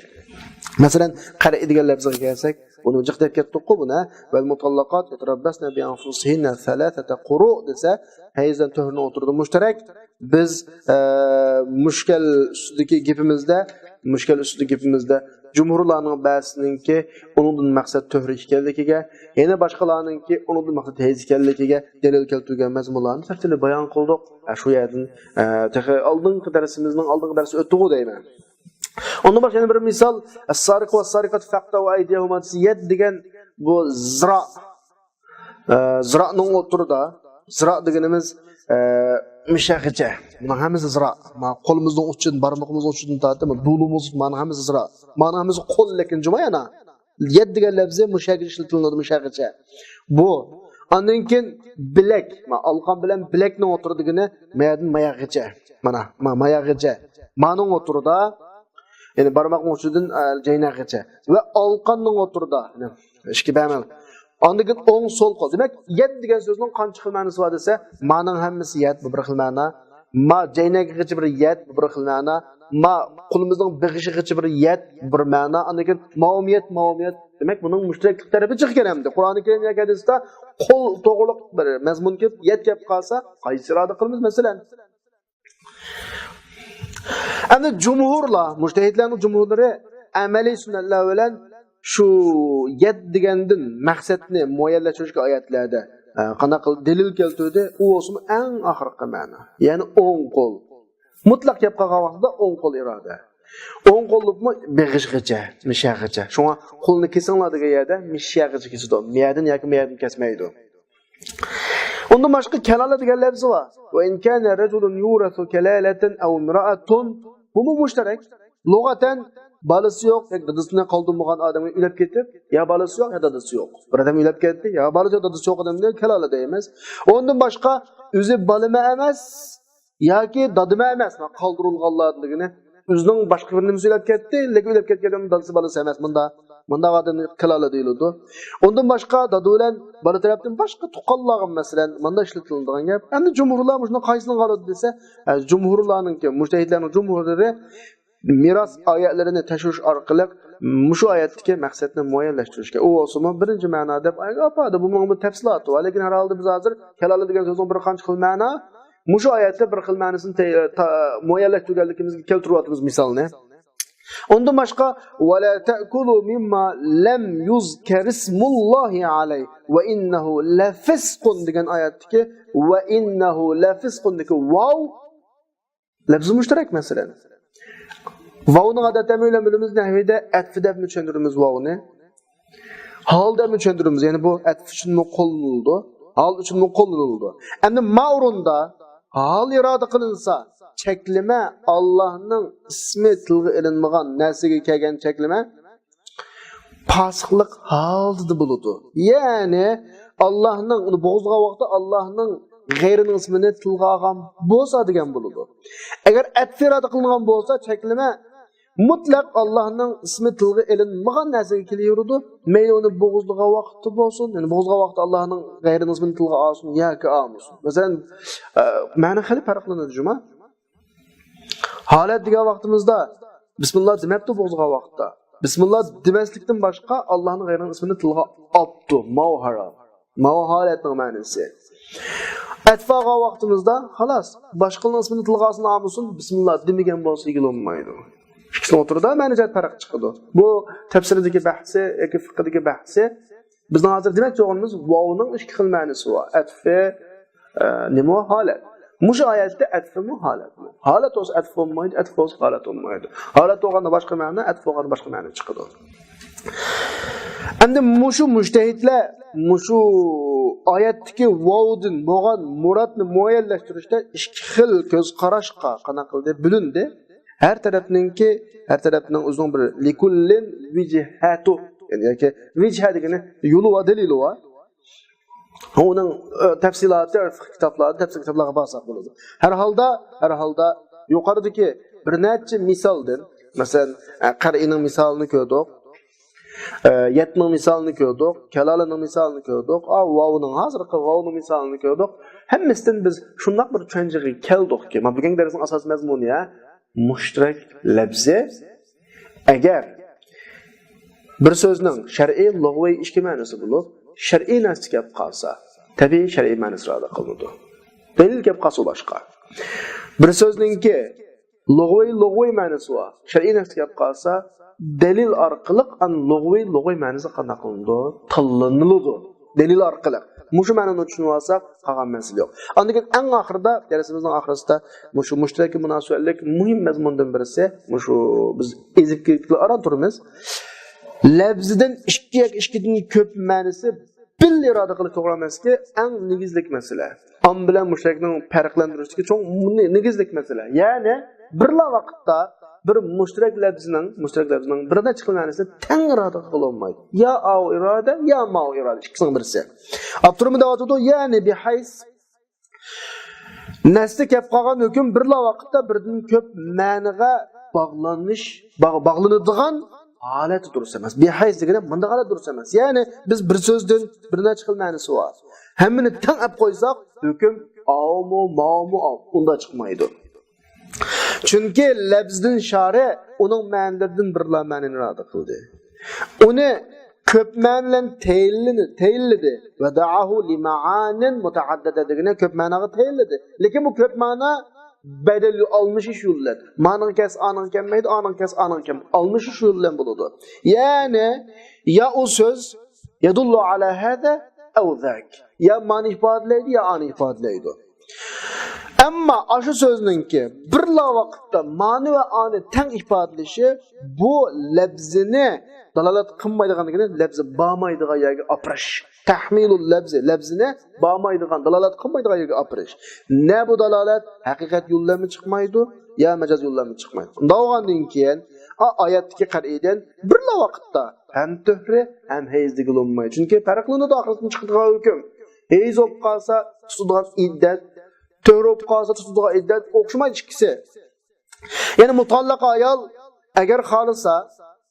مەسىلەن، قەرئى دېگەن لەپزىگە كەلسەك، بۇنى جىق دەپ كەتتۇققۇ بۇنى. ۋەل مۇتاللىقات يەتەرەببەسنە بىئەنفۇسىھىننە سەلاسەتە قۇرۇ دېسە، ھەيزەن تۆھرىنىڭ ئوتتۇرىدا مۇشتەرەك. بىز، ئە، مۇشكەل ئۈستىدىكى گېپىمىزدە، مۇشكەل ئۈستىدىكى گېپىمىزدە جۇمھۇرلارنىڭ بەزىسىنىڭكى ئۇنىڭدىن مەقسەت تۆھرە ئىكەنلىكىگە، يەنە باشقىلارنىڭكى ئۇنىڭدىن مەقسەت ھەيز ئىكەنلىكىگە دەلىل كەلتۈرگەن مەزمۇنلارنى تەپسىلىي بايان قىلدۇق. ئە، شۇ يەردىن، ئە، تېخى ئالدىنقى دەرسىمىزنىڭ ئالدىنقى دەرسى ئۆتتىغۇ دەيمەن. ئۇندىن باشقا يەنە بىر مىسال، ئەسسارىق ۋەسسارىقەتۇ فەقتەئۇ ئەيدىيەھۇما دېسە، يەت دېگەن بۇ زىرا. ئە، زىرانىڭ ئوتتۇرىدا، زىرا دېگىنىمىز، ئە، مىشەغىچە. بۇنىڭ ھەممىسى زىرا. ما قولىمىزنىڭ ئۇچىدىن، بارمىقىمىزنىڭ ئۇچىدىن تارتىپ، ما دۇلۇمىز، مانىڭ ھەممىسى زىرا. مانىڭ ھەممىسى قول، لېكىن جۇما يەنە. يەت دېگەن لەپزى مۇشەگە ئىشلىتىلىنىدۇ، مۇشەگىچە. بۇ. ئاندىن كېيىن بىلەك. ما ئالقان بىلەن بىلەكنىڭ ئوتتۇرىدىكىنى مەيەدىن ماياغىچە. مانا، ما ماياغىچە. مانىڭ ئوتتۇرىدا، يەنى بارماقنىڭ ئۇچىدىن، ئە، جەينەغىچە. ۋە ئالقاننىڭ ئوتتۇرىدا. يەنى ئىككى بەمەل. ئاندىن كېيىن ئوڭ سول قول. دېمەك، يەت دېگەن سۆزنىڭ قانچە خىل مەنىسى بار دېسە، مانىڭ ھەممىسى يەت، بۇ بىر خىل مەنا. ما جەينەكىغىچە بىر يەت، بۇ بىر خىل مەنا. ما قولىمىزنىڭ بېغىشىغىچە بىر يەت، بۇ بىر مەنا. ئاندىن كېيىن ماۋۇم يەت، ماۋۇم يەت. دېمەك، بۇنىڭ مۇشتەرەكلىك تەرىپى جىق ئىكەن ئەمدى. قۇرئانى كەرىم ياكى ھەدىستە قول توغرۇلۇق بىر مەزمۇن كېلىپ، يەت كەپ قالسا، قايسى ئىرادە قىلىمىز، مەسىلەن؟ ئەمدى جۇمھۇرلار، مۇجتەھىدلەرنىڭ جۇمھۇرلىرى ئەمەلىي سۈننەتلەر بىلەن شۇ يەت دېگەندىن مەقسەتنى مۇئەييەنلەشتۈرۈشكە ئايەتلەردە، ئە، قانداق قىلىپ دەلىل كەلتۈردى، ئۇ بولسىمۇ ئەڭ ئاخىرقى مەنا. يەنى ئوڭ قول. مۇتلەق گەپ قىلغان ۋاقتىدا ئوڭ قول ئىرادە. ئوڭ قوللۇقمۇ بېغىشغىچە، مىشەغىچە. شۇڭا قولنى كېسىڭلار دېگەن يەردە مىشەغىچە كېسىدۇ. مىيەدىن ياكى مىيەدىن كەسمەيدۇ. ئۇندىن باشقا كالالا دېگەن لەپزى بار. ۋە ئىن كانە رەجۇلۇن يۇرەسۇ كالالەتەن ئەۋ ئىمرائەتۇن. بۇمۇ مۇشتەرەك. لۇغەتەن بالىسى يوق ياكى دادىسىنى قالدۇرمىغان ئادەمگە ئۆلۈپ كېتىپ، يا بالىسى يوق، يا دادىسى يوق. بىر ئادەم ئۆلۈپ كەتتى، يا بالىسى يوق، دادىسى يوق ئادەمنى كالالا دەيمىز. ئۇندىن باشقا ئۆزى بالىمۇ ئەمەس، ياكى دادىمۇ ئەمەس، قالدۇرۇلغانلار دېگىنى ئۆزىنىڭ باشقا بىر نېمىسى ئۆلۈپ كەتتى، لېكىن ئۆلۈپ كەتكەن ئادەمنىڭ دادىسى بالىسى ئەمەس، مۇندا. مۇنداق ئادەمنى كالالە دېيىلىدۇ. ئۇندىن باشقا دادا بىلەن بالا تەرەپتىن باشقا تۇغقانلارغا، مەسىلەن، مۇنداق ئىشلىتىلىدىغان گەپ. ئەمدى جۇمھۇرلار مۇشۇنى قايسىنى ئالىدۇ دېسە، ئە، جۇمھۇرلارنىڭكى، مۇجتەھىدلەرنىڭ جۇمھۇرلىرى مىراس ئايەتلىرىنى تەكشۈرۈش ئارقىلىق مۇشۇ ئايەتتىكى مەقسەتنى مۇئەييەنلەشتۈرۈشكە. ئۇ بولسىمۇ بىرىنچى مەنا دەپ ئاپارىدۇ. بۇ مانا بۇ تەپسىلاتى بار. لېكىن ھەر ھالدا بىز ھازىر كالالە دېگەن سۆزنىڭ بىر قانچە خىل مەنا، مۇشۇ ئايەتتە بىر خىل مەنىسىنى تە-، تا-، مۇئەييەنلەشتۈرگەنلىكىمىزگە كەلتۈرۈۋاتىمىز مىسالنى. ئۇندىن باشقا، ولا تأكلوا مما لم يذكر اسم الله عليه وإنه لفسق دېگەن ئايەتتىكى وإنه لفسق دىكى ۋاۋ لەپزى مۇشتەرەك، مەسىلەن. ۋاۋنىڭ ئادەتتە ھەممەيلەن بىلىمىز، نەھۋىدە ئەتف دەپمۇ چۈشەندۈرىمىز ۋاۋنى. ھال دەپمۇ چۈشەندۈرىمىز، يەنى بۇ ئەتف ئۈچۈنمۇ قوللىنىلىدۇ، ھال ئۈچۈنمۇ قوللىنىلىدۇ. ئەمدى ما ئورۇندا ھال ئىرادە قىلىنسا، چەكلىمە، ئاللاھنىڭ ئىسمى تىلغا ئېلىنمىغان نەرسىگە كەلگەن چەكلىمە، پاسىقلىق ھالىتىدە بولىدۇ. يەنى ئاللاھنىڭ، ئۇنى بوغۇزلىغان ۋاقىتتا ئاللاھنىڭ غەيرىنىڭ ئىسمىنى تىلغا ئالغان بولسا دېگەن بولىدۇ. ئەگەر ئەتف ئىرادە قىلىنغان بولسا، چەكلىمە مۇتلەق ئاللاھنىڭ ئىسمى تىلغا ئېلىنمىغان نەرسىگە كېلىۋېرىدۇ. مەيلى ئۇنى بوغۇزلىغان ۋاقىتتا بولسۇن، يەنى بوغۇزلىغان ۋاقىتتا ئاللاھنىڭ غەيرىنىڭ ئىسمىنى تىلغا ئالسۇن ياكى ئالمىسۇن. مەسىلەن، ئە، مەنە خېلى پەرقلىنىدۇ جۇما. ھالەت دېگەن ۋاقتىمىزدا بىسمىللا دېمەپتۇ بوغۇزلىغان ۋاقىتتا. بىسمىللا دېمەسلىكتىن باشقا ئاللاھنىڭ غەيرىنىڭ ئىسمىنى تىلغا ئاپتۇ. ماۋۇ ھارام. ماۋۇ ھالەتنىڭ مەنىسى. ئەتف ئالغان ۋاقتىمىزدا خالاس، باشقىلارنىڭ ئىسمىنى تىلغا ئالسۇن ئالمىسۇن، بىسمىللا دېمىگەن بولسا ئىگىلى بولمايدۇ. ئىككىسىنىڭ ئوتتۇرىدا مەنە جەھەت پەرق چىقىدۇ. بۇ تەپسىردىكى بەھسى ياكى فىقھىدىكى بەھسى. بىزنىڭ ھازىر دېمەكچى بولغىنىمىز ۋاۋنىڭ ئىككى خىل مەنىسى بار. ئەتفى، ئە، نېمە ھالەت. مۇشۇ ئايەتتە ئەتفىمۇ ھالەتمۇ. ھالەت بولسا ئەتف بولمايدۇ، ئەتف بولسا ھالەت بولمايدۇ. ھالەت بولغاندا باشقا مەنە، ئەتف بولغاندا باشقا مەنە چىقىدۇ. ئەمدى مۇشۇ مۇجتەھىدلەر مۇشۇ ئايەتتىكى ۋاۋدىن بولغان مۇرادنى مۇئەييەنلەشتۈرۈشتە ئىككى خىل كۆز قاراشقا قانداق قىلدى؟ بۆلۈندى. ھەر تەرەپنىڭكى، ھەر تەرەپنىڭ ئۆزىنىڭ بىر لىكۇللىن ۋىجھەتۇ، يەنى ياكى ۋىجھە دېگىنى يولى بار، دەلىلى بار. ئۇنىڭ، ئە، تەپسىلاتى فىقھ كىتابلاردا، تەپسىر كىتابلارغا بارساق بولىدۇ. ھەر ھالدا، ھەر ھالدا يۇقىرىدىكى بىر نەچچە مىسالدىن، مەسىلەن، ئە، قەرئىنىڭ مىسالىنى كۆردۇق، ئە، يەتنىڭ مىسالىنى كۆردۇق، كالالىنىڭ مىسالىنى كۆردۇق، ئا، ۋاۋنىڭ، ھازىرقى ۋاۋنىڭ مىسالىنى كۆردۇق. ھەممىسىدىن بىز شۇنداق بىر چۈشەنچىگە كەلدۇقكى، مانا بۈگۈنكى دەرسنىڭ ئاساسىي مەزمۇنى يا، مۇشتەرەك لەپزى. ئەگەر بىر سۆزنىڭ شەرئىي، لۇغىۋىي ئىككى مەنىسى بولۇپ، شەرئىي نەستە كەپ قالسا، تەبىئىي شەرئىي مەنىسى ئىرادە قىلىنىدۇ. دەلىل كەپ قالسا باشقا. بىر سۆزنىڭكى لۇغىۋىي، لۇغىۋىي مەنىسى بار، شەرئىي نەستە كەپ قالسا، دەلىل ئارقىلىق ئان لۇغىۋىي، لۇغىۋىي مەنىسى قانداق قىلىنىدۇ؟ تاللىنىلىدۇ. دەلىل ئارقىلىق. مۇشۇ مەنىنى چۈشىنىۋالساق، قالغان مەسىلە يوق. ئاندىن كېيىن ئەڭ ئاخىرىدا، دەرسىمىزنىڭ ئاخىرىسىدا مۇشۇ مۇشتەرەككە مۇناسىۋەتلىك مۇھىم مەزمۇندىن بىرسى، مۇشۇ بىز ئېزىپ كېتىپ ئاران تۇرىمىز. لەپزىدىن ئىككى ياكى ئىككىدىن كۆپ مەنىسى بىللە ئىرادە قىلىش توغرا ئەمەسكى، ئەڭ نېگىزلىك مەسىلە. ئام بىلەن مۇشتەرەكنىڭ پەرقلەندۈرۈشتىكى چوڭ نېگىزلىك مەسىلە. يەنى بىرلا ۋاقىتتا بىر مۇشتەرەك لەپزىنىڭ، مۇشتەرەك لەپزىنىڭ بىر نەچچە خىل مەنىسىنى تەڭ ئىرادە قىلغىلى بولمايدۇ. يا ئاۋۇ ئىرادە، يا ماۋۇ ئىرادە. ئىككىسىنىڭ بىرسى. ئاپتورمۇ دەۋاتىدۇ، يەنى بىھەيس نەستە كەپ قالغان ھۆكۈم بىرلا ۋاقىتتا بىردىن كۆپ مەنىگە باغلىنىش، باغ-، باغلىنىدىغان ھالەت دۇرۇس ئەمەس. بىھەيس دېگىنى مۇنداق ھالەت دۇرۇس ئەمەس. يەنى بىز بىر سۆزدىن بىر نەچچە خىل مەنىسى بار. ھەممىنى تەڭ ئەپ قويساق، ھۆكۈم ئاۋمۇ، ماۋمۇ، ئاۋ، ئۇنداق چىقمايدۇ. چۈنكى لەپزىدىن شارى ئۇنىڭ مەنىلىرىدىن بىرلا مەنىنى ئىرادە قىلدى. ئۇنى كۆپ مەنە بىلەن تەيىنلىدى، تەيىنلىدى. ۋەدەئەھۇ لىمەئانىن مۇتەئەددىدە دېگىنى كۆپ مەناغا تەيىنلىدى. لېكىن بۇ كۆپ مەنا بەدەل ئالمىشىش يولى بىلەن. مانىڭ كەس ئانىڭ كەلمەيدۇ، ئانىڭ كەس ئانىڭ كەلمەيدۇ. ئالمىشىش يولى بىلەن بولىدۇ. يەنى يا ئۇ سۆز يەدۇللۇ ئالا ھەزا ئەۋ زاك. يا مانى ئىپادىلەيدۇ، يا ئانى ئىپادىلەيدۇ. ئەمما ئاشۇ سۆزنىڭكى بىرلا ۋاقىتتا مانى ۋە ئانى تەڭ ئىپادىلىشى بۇ لەپزىنى دالالەت قىلمايدىغان دېگىنى لەپزى بارمايدىغان يەرگە ئاپىرىش. تەھمىلۇل لەپزى، لەپزىنى بارمايدىغان، دالالەت قىلمايدىغان يەرگە ئاپىرىش. نە بۇ دالالەت ھەقىقەت يولىدىنمۇ چىقمايدۇ، يا مەجاز يولىدىنمۇ چىقمايدۇ. ئۇنداق بولغاندىن كېيىن، ئا، ئايەتتىكى قەرئىدىن بىرلا ۋاقىتتا ھەم تۆھرە، ھەم ھەيز دېگىلى بولمايدۇ. چۈنكى پەرقلىنىدۇ ئاخىرىدىن چىقىدىغان ھۆكۈم. ھەيز بولۇپ قالسا تۇتىدىغان ئىددەت، تۆھرە بولۇپ قالسا تۇتىدىغان ئىددەت ئوخشىمايدۇ ئىككىسى. يەنى مۇتاللىقا ئايال ئەگەر خالىسا،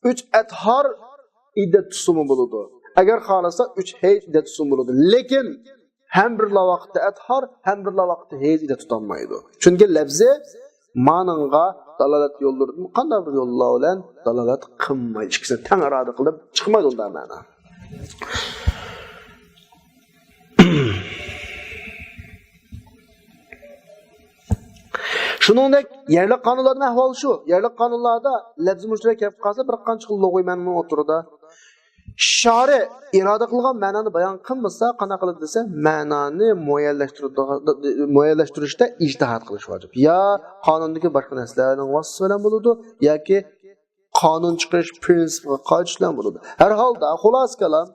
ئۈچ ئەتھار ئىددە تۇتسىمۇ بولىدۇ. ئەگەر خالىسا ئۈچ ھەيز ئىددە تۇتسىمۇ بولىدۇ. لېكىن ھەم بىرلا ۋاقىتتا ئەتھار، ھەم بىرلا ۋاقىتتا ھەيز ئىددە تۇتالمايدۇ. چۈنكى لەپزى مانىڭغا دالالەت يوللىرىدىن قانداق بىر يوللار بىلەن دالالەت قىلمايدۇ. ئىككىسىنى تەڭ ئىرادە قىلىپ چىقمايدۇ ئۇنداق مەنا. شۇنىڭدەك يەرلىك قانۇنلاردىن ئەھۋال شۇ. يەرلىك قانۇنلاردا لەپزى مۇشتەرەك كەپ قالسا، بىر قانچە خىل لۇغىۋى مەنىنىڭ ئوتتۇرىدا شارى ئىرادە قىلغان مەنانى بايان قىلمىسا، قانداق قىلىدۇ دېسە، مەنانى مۇئەييەنلەشتۈرىدىغان، مۇئەييەنلەشتۈرۈشتە ئىجتىھاد قىلىش ۋاجىپ. يا قانۇندىكى باشقا نەرسىلەرنىڭ ۋاسىتىسى بىلەن بولىدۇ، ياكى قانۇن چىقىرىش پرىنسىپىغا قايتىش بىلەن بولىدۇ. ھەر ھالدا، خۇلاسە كالام،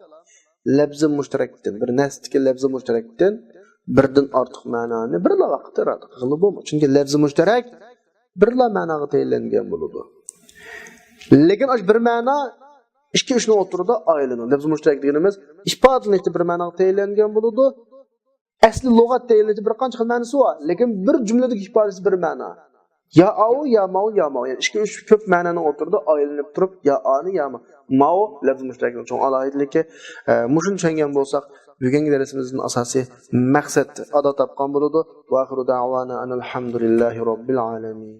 لەپزى مۇشتەرەكتىن، بىر نەرسىدىكى لەپزى مۇشتەرەكتىن بىردىن ئارتۇق مەنانى بىرلا ۋاقىتتا ئىرادە قىلغىلى بولمايدۇ. چۈنكى لەپزى مۇشتەرەك بىرلا مەناغا تەيىنلەنگەن بولىدۇ. لېكىن ئاشۇ بىر مەنا ئىككى، ئۈچنىڭ ئوتتۇرىدا ئايلىنىدۇ. لەپزى مۇشتەرەك دېگىنىمىز ئىپادىلىنىشتە بىر مەناغا تەيىنلەنگەن بولىدۇ. ئەسلى لۇغەت تەيىنلىگۈچى بىر قانچە خىل مەنىسى بار، لېكىن بىر جۈملىدىكى ئىپادىسى بىر مەنا. يا ئاۋۇ، يا ماۋۇ، يا ماۋۇ. يەنى ئىككى، ئۈچ كۆپ مەنىنىڭ ئوتتۇرىدا ئايلىنىپ تۇرۇپ، يا ئانى، يا ما-، ماۋۇ لەپزى مۇشتەرەكنىڭ چوڭ ئالاھىدىلىكى. ئە، مۇشۇنى چۈشەنگەن بولساق، بۈگۈنكى دەرسىمىزدىن ئاساسىي مەقسەت ئادا تاپقان بولىدۇ. ۋاخىرۇ دەۋانا ئەنىل ھەمدۇلىللاھى رەببىل ئالەمىن.